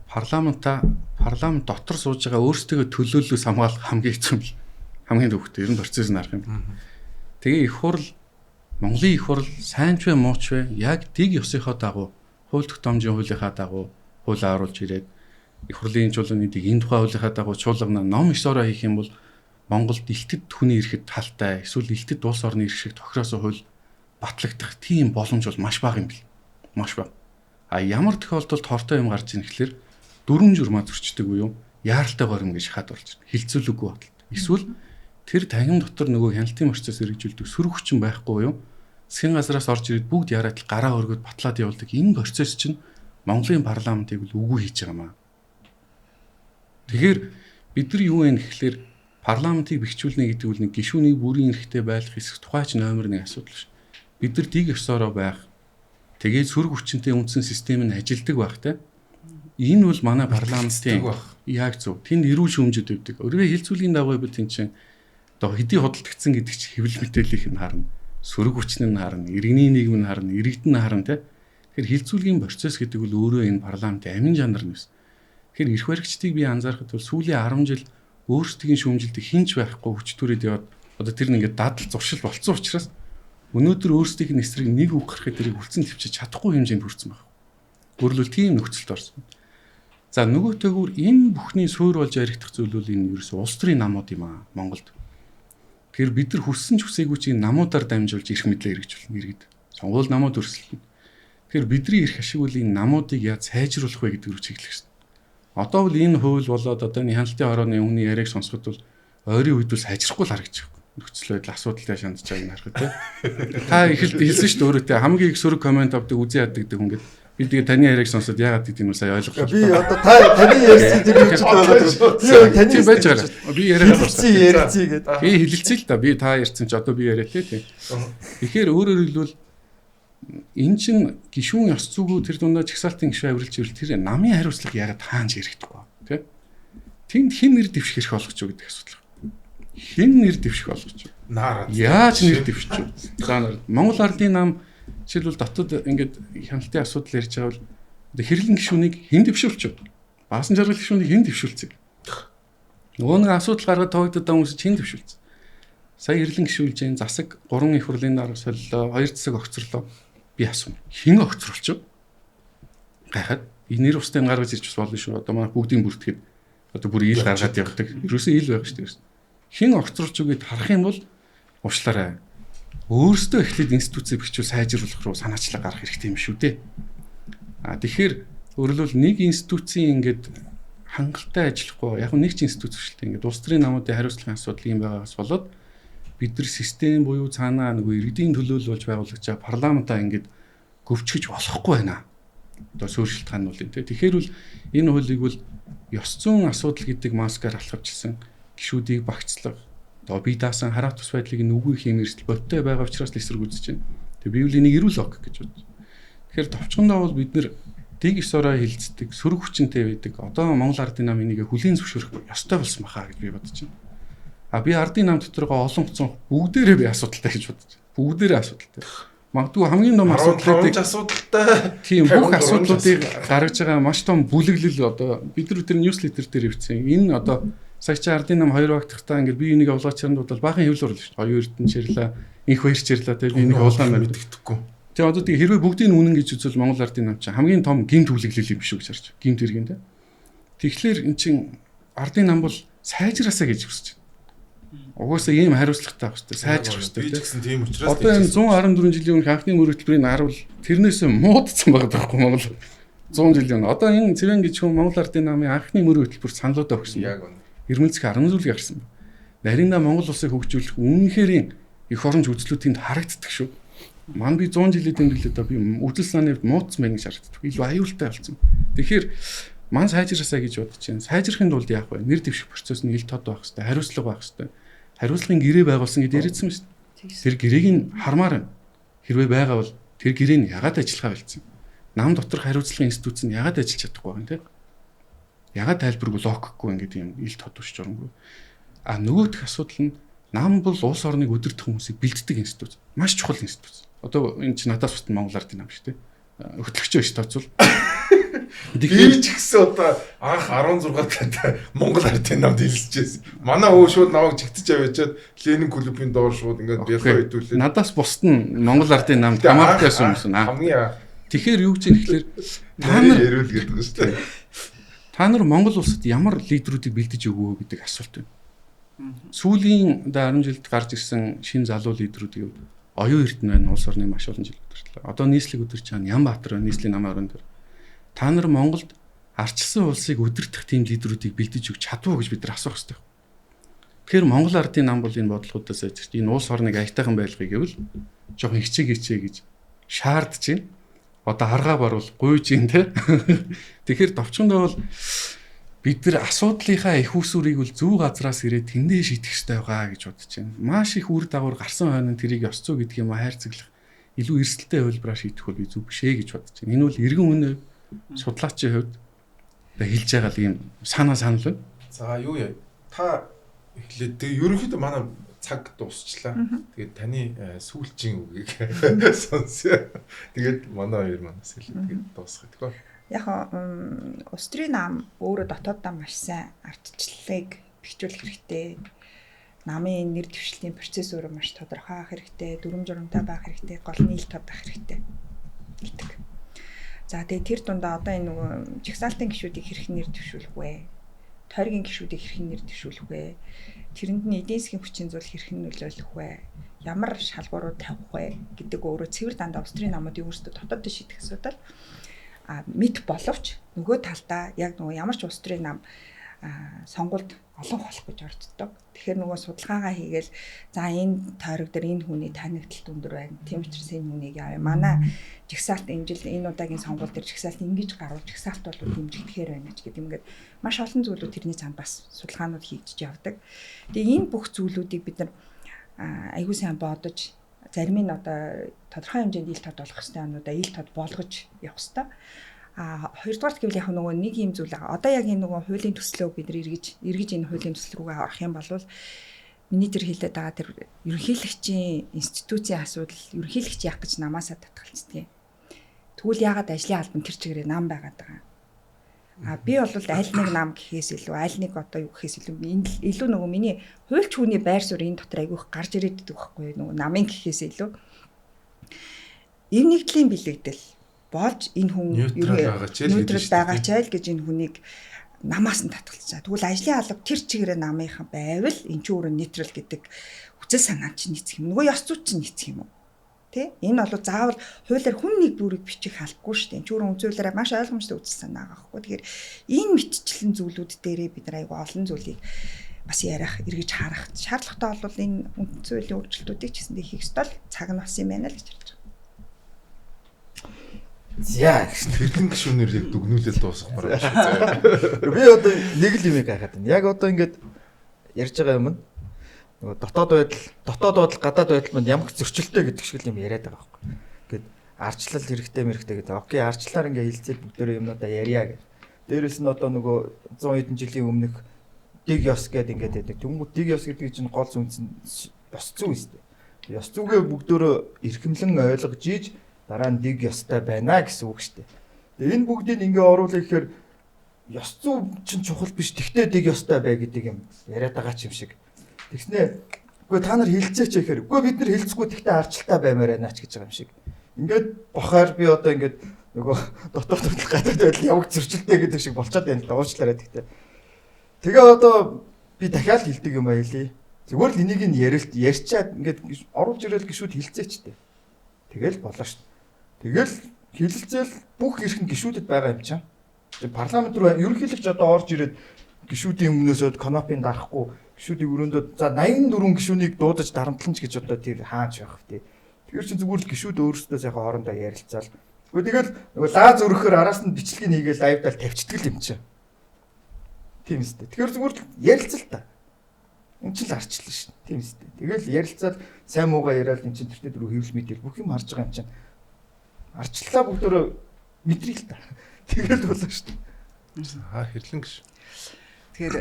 парламент дотор сууж байгаа өөрсдөө төлөөллөөс хамгаалах хамгийн хэцүү юм. Хамгийн төвхтэй ер нь процесс нь арах юм. Тэгээ их хурл, Монголын их хурл сайн ч вэ муу ч вэ яг дэг ёсынхоо дагуу, хууль тогтоомжийн хуулийнхаа дагуу хуулиа оруулж ирээд их хурлын чуулганы дэг энэ тухай хуулийнхаа дагуу чуулгана ном ёсоороо хийх юм бол Монголд илтэд хүний эрхэд талтай эсвэл илтэд улс орны эрх шиг тохиросон хууль батлагдах тийм боломж бол маш бага юм бэл. Маш бага. А ямар тохиолдолд хортой юм гарч ийн гэхлээр дөрвөн журмаа зөрчдөг буюу яаралтай горим гэж хаад болж байна. Хилцүүлэггүй баталт. Эсвэл тэр танхим дотор нөгөө хяналтын процесс хэрэгжүүлдэг сөрөг хүчин байхгүй юу? Засгийн газраас орж ирээд бүгд яриад л гараа өргөд батлаад явуулдаг. Энэ процесс чинь Монголын парламентыг л үгүй хийж байгаа юм аа. Тэгэхээр бид нар юу вэ гэхлээр парламентыг бэхжүүлнэ гэдэг үл нэг гишүүнийг бүрийн эрхтэй байлгах хэсэг тухай ч номер 1 асуудал биш. Бид нар дэг ёсоороо байх. Тэгээд сөрөг хүчинтэй үндсэн систем нь ажилдаг байх те. Энэ бол манай парламентын яг зөв. Тэнд эрүүл шүүмжүүд өгдөг. Өргөө хилцүүлгийн дагуу бид тийм чинь одоо хэдий худалдагдсан гэдэг чинь хэвлэл мэдээллийг нь харна. Сөрөг хүчин нь харна, иргэний нийгэм нь харна, иргэдэн нь харна те. Тэгэхээр хилцүүлгийн процесс гэдэг бол өөрөө энэ парламентын амин чанар нь биш. Тэгэхээр эрх баригчдыг би анзаархад бол сүүлийн 10 жил өөрсдийн шүүмжилдэг хинч байхгүй хүч түрээд яваад одоо тэр нь ингээд дадал зуршил болцсон учраас өнөөдөр өөрсдийнх нь эсрэг нэг үг гарахад тэрийг үлдсэн төвчиж чадахгүй хэмжээнд хүрсэн байна. Өөрөлдөл тийм нөхцөлд орсон. За нөгөөтэйгүр энэ бүхний суур болж яригдах зүйл бол энэ ерөөсөө улс төрийн намууд юм аа Монголд. Тэгэхээр бид нар хүссэн ч хүсээгүй чи энэ намуудаар дамжуулж эрх мэдлээ хэрэгжүүлнэ иргэд. Сонгуул намууд өрсөлдөнө. Тэгэхээр бидний эрх ашиг үл энэ намуудыг яаж сайжруулах вэ гэдэг рүү чиглэх хэрэгтэй. Одоо бол энэ хууль болоод одоо энэ хяналтын хорооны өмнө яриаг сонсоход бол ойрын үед бол сайжрахгүй л харагдаж байна. Нөхцөл байдал асуудалтай шандж байгааг нь харахад тий. Та их л хэлсэн шүү дээ өөрөө тий хамгийн их сөрөг комент авдаг үзэн яддаг гэдэг хүн гээд би тэгээ таны яриаг сонсоод яагаад гэдэг юм сая ойлголоо. Би одоо та таны ярьсан тэр юм чинь байгаа. Би таны байж байгаа. Би яриагаа дуусгах. Ярилцъя гэдэг. Би хэлэлцээ л да. Би та ярьсан чи одоо би яриа тий. Тэгэхээр өөрөөр хэлбэл энэ чинь гишүүн ёс зүгүү тэр дундаа чагсаалтын гишүүн авиралж ирэл тэр намын хариуцлага яагаад таанч ярихдаггүй тий. Тэнд хэн нэр дэвших эрх олгож юу гэдэг асуудал. Хэн нэр дэвших олгож юу? Наараа. Яаж нэр дэвшиж юу? За Монгол Ардын нам жишээлбэл дотод ингээд хяналтын асуудал ярьж байгаа бол одоо хэрлэн гишүүнийг хэн дэвшүүлж юу? Баасан жаргал гишүүнийг хэн дэвшүүлцээ? Нөгөө нэг асуудал гаргаад тоогдод байгаа хүмүүс хэн дэвшүүлцээ? Сая хэрлэн гишүүлж जैन засаг 3 их хурлын дарга солилоо, 2 засаг огцорлоо. Би асууна. Хэн огцруулчих вэ? Гайхаад энэ нэр устай гаргаж ирж бас болно шүү. Одоо манай бүгдийн бүртгэхэд одоо бүр ил гаргаад явдаг. Ерөөсөө ил байх шүү дээ. Хэн огцруулч үгээд харах юм бол уучлаарай. Өөрсдөө эхлээд институцийг бичвэл сайжруулах руу санаачлаг гарах хэрэгтэй юм шүү дээ. А тэгэхээр өөрөлдвөл нэг институцийн ингээд хангалттай ажиллахгүй яг нэг ч институц биш л ингээд улс төрийн намуудын хариуцлагын асуудал юм байгаагаас болоод бид нар систем буюу цаанаа нөгөө иргэдийн төлөөлөл болж байгуулагч парламентаа ингээд гөвчгөж болохгүй байна. Одоо суурь шалтгаан нь бол энэ. Тэгэхээр бол энэ хуулийг бол ёс зүйн асуудал гэдэг маскаар алхавчилсан гишүүдийг багцлах одоо бие даасан хараа тус байдлыг нүггүй хийм эрсдэл бодтой байгаа учраас л эсрэг үзэж байна. Тэгээ би үл энийг эрүүл лог гэж бодож. Тэгэхээр товчхондоо бол бид нэр дэг ёсороо хилцдэг, сөрөг хүчинтэй байдаг. Одоо Монгол Ардын нам энийг хүлийн зөвшөөрөх ёстой болсон баха гэж би бодож байна. А би Ардын нам доторгоо олон хуцсан бүгдээрээ би асуудалтай гэж бодож байна. Бүгдээрээ асуудалтай. Магадгүй хамгийн том асуудлуудыг асуудалтай. Тийм бүх асуудлуудыг гаргаж байгаа маш том бүлэглэл одоо бид нар тэр ньюслетер дээр ивцэн. Энэ одоо сая чи Ардын нам хоёр багтахтаа ингээд би энийг овлооч чаранд бол баахан хэвлэл орлоо шүү дээ. Оюун Эрдэнэ чирлээ, инх баяр чирлээ те би энийг овлоо мэн мэддэхгүй. Тэгээ одоо тэгээ хэрвээ бүгдийг үнэн гэж үзвэл Монгол Ардын нам чинь хамгийн том гэмт хүлэглэл юм биш үү гэж харж. Гэмт хэрэг те. Тэгэхээр эн чин Ардын нам бол сайжраасаа гэж хүсэж байна. Угаасаа ийм хариуцлагатай байх хэрэгтэй, сайжрах хэрэгтэй. Би ч гэсэн тийм учраас одоо энэ 114 жилийн өмнөх анхны мөр хөтөлбөрийг харуул тэрнээс муудсан байгаа байхгүй Монгол 100 жилийн өмнө. Одоо энэ Цэвэн гэж хүн Монгол Ардын намын анхны мөр хөтөлбөр саналуудаа өгсөн. Яг үнэ. Ирмэлцэх аран зүйлийг гарсан. Нарийнда Монгол улсыг хөгжүүлэх үнэнхэрийн их оронч үзлүүд тэнд харагддаг шүү. Ман би 100 жилийн тэмдэглэлд одоо би үзэл санааны хувьд муудсан байна гэж харагддаг. Илүү аюултай болсон. Тэгэхээр ман сайжраасаа гэж бодож байна. Сайжрахын тулд яах вэ? Нэр дэвших процесс нь ил тод байх хэрэгтэй, хариуцлага байх хэрэгтэй. Хариуцлагын гэрээ байгуулсан гэдээ яриадсан шүү дээ. Тэр гэрээг нь хармаар байна. Хэрвээ байгаа бол тэр гэрээ нь ягаад ажиллахаа болсон? Нам доторх хариуцлагын институт нь ягаад ажиллаж чадахгүй байгаа юм те? Ягаад тайлбаргүй логикгүй ингээд юм ил тод өсч оронгүй. А нөгөөх асуудал нь нам бол улс орныг удирдах хүмүүсийг бэлддэг институт. Маш чухал институт. Одоо энэ чинь надаас бусад Монгол Ардын нам шүү дээ. Хөтлөгчөө ш тооцвол. Би ч гэсэн одоо анх 16 таад Монгол Ардын намд хэлчихсэн. Манай өө шууд намайг чигтэж аваачаад Ленин клубын доор шууд ингээд бялхаа хэдүүлээ. Надаас бусад нь Монгол Ардын намд хамаартай юм юмсан. Хамгийн тэгэхээр юу гэж юм тэгэхээр та нар ярил гэдэг нь шүү дээ. Та нар Монгол улсад ямар лидерүүдийг бэлдэж өгвөө гэдэг асуулт байна. Сүүлийн одоо 10 жилд гарч ирсэн шинэ залуу лидерүүдийг Оюун Эрдэнэ байна, улс орныг маш олон жил удирдлаа. Одоо нийслэг удирч байгаа Нямбаатар байна, нийслэлийн намын орон дээр. Та нар Монголд арчилсан улсыг удирдах тийм лидерүүдийг бэлдэж өгч чадвуу гэж бид нар асуух хэрэгтэй. Тэгэхээр Монгол Ардын нам бол энэ бодлогоудаас ажигч энэ улс орныг аятайхан байлгахыг гэвэл жоохон хичээгээч гэж шаардж байна. Одоо аргаа баруул гуйж юм те. Тэгэхээр товчхондоо бол бид нар асуудлынхаа их усүрийг бол зөв газраас ирээд тэндээ шийдэх хэрэгтэй байгаа гэж бодож байна. Маш их үр дагавар гарсан хойно тэрийг ёс зүй гэдэг юм хайрцаглах илүү эрсдэлтэй хувилбараар шийдэх бол би зөв биш ээ гэж бодож байна. Энэ бол иргэн үнэ судлаачийн хувьд хэлж байгаа л юм санаа санал байна. За юу яа. Та эхлээд тэгээ ерөнхийдөө манай цаг дуусчлаа. Тэгээд таны сүүлчийн үгийг сонсъё. Тэгээд манай хоёр манаас хэлээ. Тэгээд дуусгах гэдэг. Яг улс төрийн нам өөрөө дотооддоо маш сайн ардчлалыг бэхжүүлэх хэрэгтэй. Намын нэр дэвшилтийн процесс өөрөө маш тодорхой байх хэрэгтэй, дүрм журамтай байх хэрэгтэй, гол нь ил тод байх хэрэгтэй гэдэг. За тэгээ тэр дундаа одоо энэ нөгөө жагсаалтын гишүүдийг хэрхэн нэр дэвшүүлэх вэ? Тойргийн гишүүдийг хэрхэн нэр дэвшүүлэх вэ? Тэрэнд нь эдийн засгийн хүчин зүйл хэрхэн нөлөөлөх вэ? Ямар шалгуурууд тавих вэ гэдэг өөрөө цэвэр дандаа улс төрийн намуудын өөрсдөө дотооддоо шийдэх асуудал. А мэд боловч нөгөө талдаа яг нөгөө ямар ч улс төрийн нам сонгуульд олон болох гэж орцдог. Тэгэхээр нөгөө судалгаагаа хийгээл за энэ тойрог дээр энэ хүний танигдалт өндөр байна. Тийм учраас энэ хүнийг яа. Манай жагсаалт энэ жил энэ удаагийн сонгуул дээр жагсаалт ингэж гарвал жагсаалт бол дэмжигдэхээр байна ч гэдэг юм ингээд маш олон зүйлүүд тэрний цаана бас судалгаанууд хийгдэж явдаг. Тэгээ энэ бүх зүйлүүдийг бид нар аягүй сайн бодож зарим нь одоо тодорхой хэмжээнд ил тод болох ёстой юмнуудаа ил тод болгож явах ёстой. А хоёрдугаарт гэвэл яг нөгөө нэг юм зүйл байгаа. Одоо яг энэ нөгөө хуулийн төслөө бид нар эргэж энэ хуулийн төсөл рүүгээ орох юм бол миний тэр хэлээд байгаа тэр ерөнхийлөгчийн институцийн асуудал ерөнхийлөгч яах гэж намаасаа татгалцдаг юм. Тэгвэл яагаад ажлын албан тэр чигээрээ нам байгаад байгаа юм? А би бол аль нэг нам гэхээс илүү аль нэг одоо юу гэхээс илүү илүү нөгөө миний хуульч хүний байр суурь энэ дотор айгүйх гарч ирээд байдаг байхгүй нөгөө намын гэхээс илүү эв нэгдлийн бэлэгдэл болж энэ хүн нейтрал байгаа ч айл гэж энэ хүнийг Намаас нь татгалзаа. Тэгвэл ажлын алба тэр чигээрээ намынхан байвал эн чинь өөрөө нейтрал гэдэг үзэл санаа чинь нийцэх юм. Нөгөө ёс зүй чинь нийцэх юм уу? Тэ? Энэ бол заавал хуулиар хүн нэг бүрийг бичих албагүй шүү дээ. Энд чинь өөрөө үндсэн хуулиараа маш ойлгомжтой үзэл санаа байгаа байхгүй. Тэгэхээр энэ мэтчлэн зүйлүүд дээрээ бид нар айгүй олон зүйлийг бас ярих, эргэж харах шаардлагатай бол энэ үндсэн хуулийн өөрчлөлтүүдийг ч гэсэндээ хийх ёстой л цаг нь болсон юм байна л гэж харж байгаа. За гэсэн хэрлэн гишүүнээр яг дүгнүүлэл дуусгах бараг шүү. Би одоо нэг л юм гайхаад байна. Яг одоо ингээд ярьж байгаа юм нь нөгөө дотоод байдал, гадаад байдал манд ямар ч зөрчилтэй гэдэг шиг л юм яриад байгаа байхгүй. Ингээд арчлал хэрэгтэй мэрэгтэй гэдэг. Окей, арчлалаар ингээд хилцэл бүгдээрээ юмнуудаа ярья гэж. Дээрээс нь одоо нөгөө 100 хэдэн жилийн өмнөх дэг ёс гэдэг ингээд байдаг. Тэнгүүд дэг ёс гэдэг чинь гол үндс нь ёс зүй шүү дээ. Ёс зүгээ бүгдөө эрхэмлэн ойлгож ийж дараа нь дэг ёстой байна гэсэн үг шүү дээ. Тэгээ энэ бүгдийг ингээ оруулах гэхээр ёс зүй чинь чухал биш. Тэгтээ дэг ёстой бай гэдэг юм яриад байгаа ч юм шиг. Тэгснэ үгүй та нар хилцээч гэхээр үгүй бид нар хилцэхгүй тэгтээ арчлалтай баймаар байна ч гэж байгаа юм шиг. Ингээд бохоор би одоо ингээд нөгөө дотоод байдал гадаад байдал яваг зөрчилтэй гэдэг шиг болчиход байна л да уучлаарай тэгтээ. Тэгээ одоо би дахиад хилдэг юм аялий. Зүгээр л энийг нь ярилт ярьчаад ингээд оруулж ирэл гişүүд хилцээч тээ. Тэгэл болоо шүү. Тэгэл хилэлцэл бүх эрх нь гişүүдэд байгаа юм чинь. Парламент руу ерөнхийлөгч одоо орж ирээд гişүүдийн өмнөөсөө канопын дарахгүй гişүүдийн өрөөндөө за 84 гişүүнийг дуудаж дарамтлан ч гэж одоо тэр хаач байх вэ? Тэгэхээр чи зүгээр л гişүүд өөрсдөө сайхан хоорондоо ярилцаал. Үгүй тэгэл нөгөө лаа зөрөхөр араас нь бичлэгийг хийгээл лайвдал тавьчихдаг юм чинь. Тийм үстэй. Тэгэхээр зүгээр л ярилцал та. Энд чинь л арчлаа шин. Тийм үстэй. Тэгэл ярилцаад сайн муугаа яриад эн чинь тэртээ дөрөв хэвлэл мэдээл бүх юм харж байгаа юм чинь. Арчлалаа бүгдөө мэдрий л та. Тэгэл болоо шүү дээ. Аа хэрлэн гэж. Тэгэхээр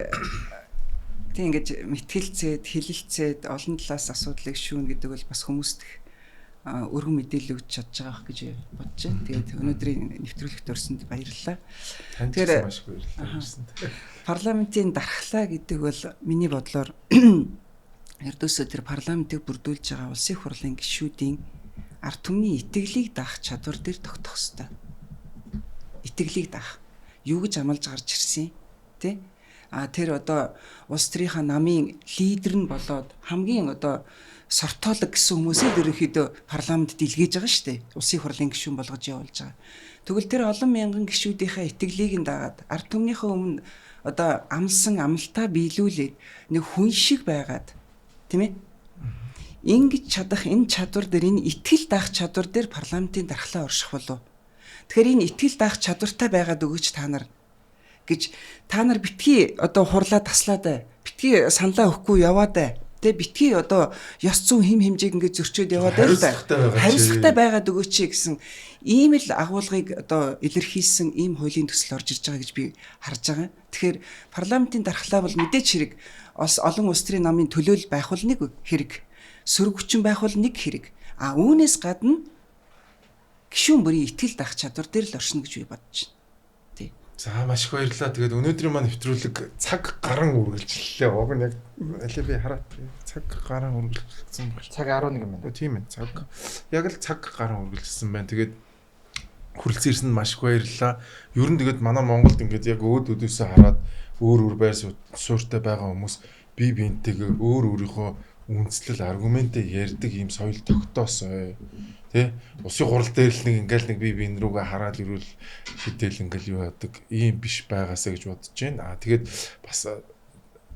тийм ингэж мэтгэлцээд, хилэлцээд олон талаас асуудлыг шүүн гэдэг бол бас хүмүүст өргөн мэдээлэл өгч чадж байгаа байх гэж бодож байна. Тэгээд өнөөдрийн нэвтрүүлэгт орсонд баярлалаа. Тэгэхээр маш их баярлалаа. Парламентын дархлаа гэдэг бол миний бодлоор ердөөсөө тэр парламентыг бүрдүүлж байгаа улсын хурлын гишүүдийн ард түмний итгэлийг даах чадвар дээр тогтох ёстой. Итгэлийг даах. Юу гэж амлаж гарч ирсэн тэ? А тэр одоо улс төрийнхаа намын лидер нь болоод хамгийн одоо сортоолог гэсэн хүмүүсээ ерөнхийдөө парламентд илгээж байгаа шүү дээ. Улсын хурлын гишүүн болгож явуулж байгаа. Тэгвэл тэр олон мянган гишүүдийнхээ итгэлийг нь дагаад ард түмнийхээ өмнө одоо амлсан амлалтаа биелүүлээд нэг хүн шиг байгаад тийм ээ? Ингэж чадах энэ чадвар дээр энэ итгэл даах чадвар дээр парламентын дархлаа орших болов. Тэгэхээр энэ итгэл даах чадвартай байгаад өгөөч та нар гэж та нар битгий одоо хурлаа таслаад битгий саналаа өгөхгүй яваад тэ битгий одоо ёс зүйн хэм хэмжээг ингээд зөрчөөд яваад байл та. Хариуцлагатай байгаад өгөөч гэсэн ийм л агуулгыг одоо илэрхийлсэн ийм хуулийн төсөл орж ирж байгаа гэж би харж байгаа. Тэгэхээр парламентын дархлаа бол мэдээч хэрэг олон улс төрийн намын төлөөлөл байх бол нэг хэрэг, сөрөг хүчин байх бол нэг хэрэг. А үүнээс гадна гишүүн бүрийн итгэл даах чадвар дээр л оршино гэж би бодож байна. За маш их баярлалаа. Тэгээд өнөөдрийн маань нэвтрүүлэг цаг гарan үргэлжлэлээ. Уг нь яг аль би хараад цаг гарan үргэлжилсэн баг. Цаг 11 юм байна. Тийм ээ. Цаг яг л цаг гарan үргэлжилсэн байна. Тэгээд хүрэлцэн ирсэнд маш их баярлалаа. Ер нь тэгээд манай Монголд ингээд яг өөд өдөөсөө хараад өөр өөр байр суурьтай байгаа хүмүүс бие биентэйгээ өөр өөрийнхөө үндслэл аргументээ ярьдаг ийм соёл тогтоосой. Тэ улсын хурал дээр л нэг ингээл нэг бие биен рүүгээ хараад ирвэл шидэл ингээл юу яадаг ийм биш байгаасаа гэж бодож байна. Аа тэгээд бас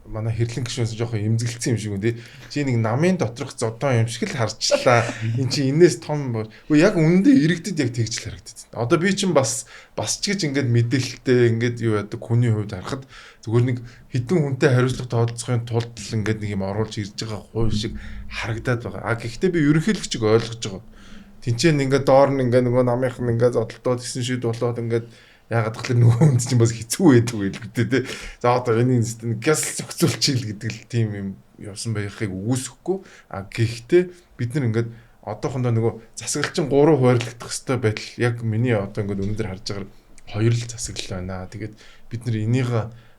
манай хэрлэн гишүүнээс жоохон эмзэглэсэн юм шиг үү те. Чи нэг намын доторх зодон юм шиг л харчлаа. Эн чи энээс том үгүй яг үнэндээ иргэдэд яг тэгж л харагддаг. Одоо би чинь бас ч гэж ингээд мэдээлэлтэй ингээд юу яадаг хүний хувьд харахад зүгээр нэг хідэн хүнтэй хариуцлага тооцохын тулд л ингээд нэг юм оруулж ирж байгаа хууль шиг харагдаад байгаа. А гэхдээ би ерөнхийлөгчийг ойлгож байгаа. Тинчэн ингээд доор нь ингээд нөгөө намынх нь ингээд зодолдоод гисэн шид болоод ингээд яагаад гэвэл нөгөө хүнд чинь бас хэцүү байдаг байлгүй дээ. За одоо энэ гяс зохицуулчихъя л гэдэг л тийм юм явсан байхыг үгүйсэхгүй. А гэхдээ бид нар ингээд одоохондоо нөгөө засаглалчин 3 хуваарлагдах хэвээр байдал яг миний одоо ингээд өнөөдөр харж байгаа хоёр л засаглал байна. Тэгээд бид нар энийг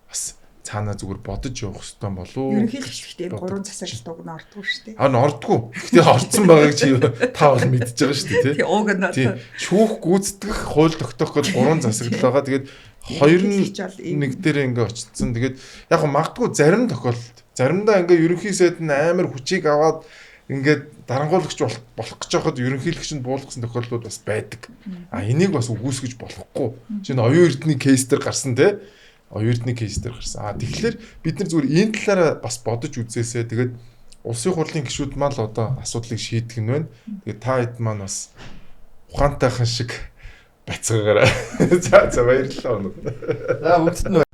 бас цаанаа зүгээр бодож явах хэрэгтэй болов уу? Ерөнхийлөгч гэхдээ энэ гурван засаглалт уг нь ордгоо шүү дээ. А н ордгоо. Гэхдээ орцсон байгааг чи та бол мэдж байгаа шүү дээ, тий. Уг нь шүүх гүйцэтгэх, хууль тогтоох гэж гурван засаглал байгаа. Тэгээд хоёр нь нэг дээр ингээ очсон. Тэгээд яг магадгүй зарим тохиолдолд заримдаа ингээ ерөнхий сайд нь амар хүчийг аваад ингээд дарангуулагч болох гэж байхад ерөнхийлөгч нь буулгасан тохиолдлууд бас байдаг. А энийг бас үгүйсгэж болохгүй. Жишээ нь оюун эрдний кейс дээр гарсан те. Оюун эрдний кейс дээр гарсан. А тэгэхээр бид нар зүгээр энэ талаараа бас бодож үзээсэй. Тэгээд улсын хурлын гишүүд маань л одоо асуудлыг шийдэх нь байна. Тэгээд та хэд маань бас ухаантайхан шиг бацгаагаарай. За за баярлалаа. За бүгдд нь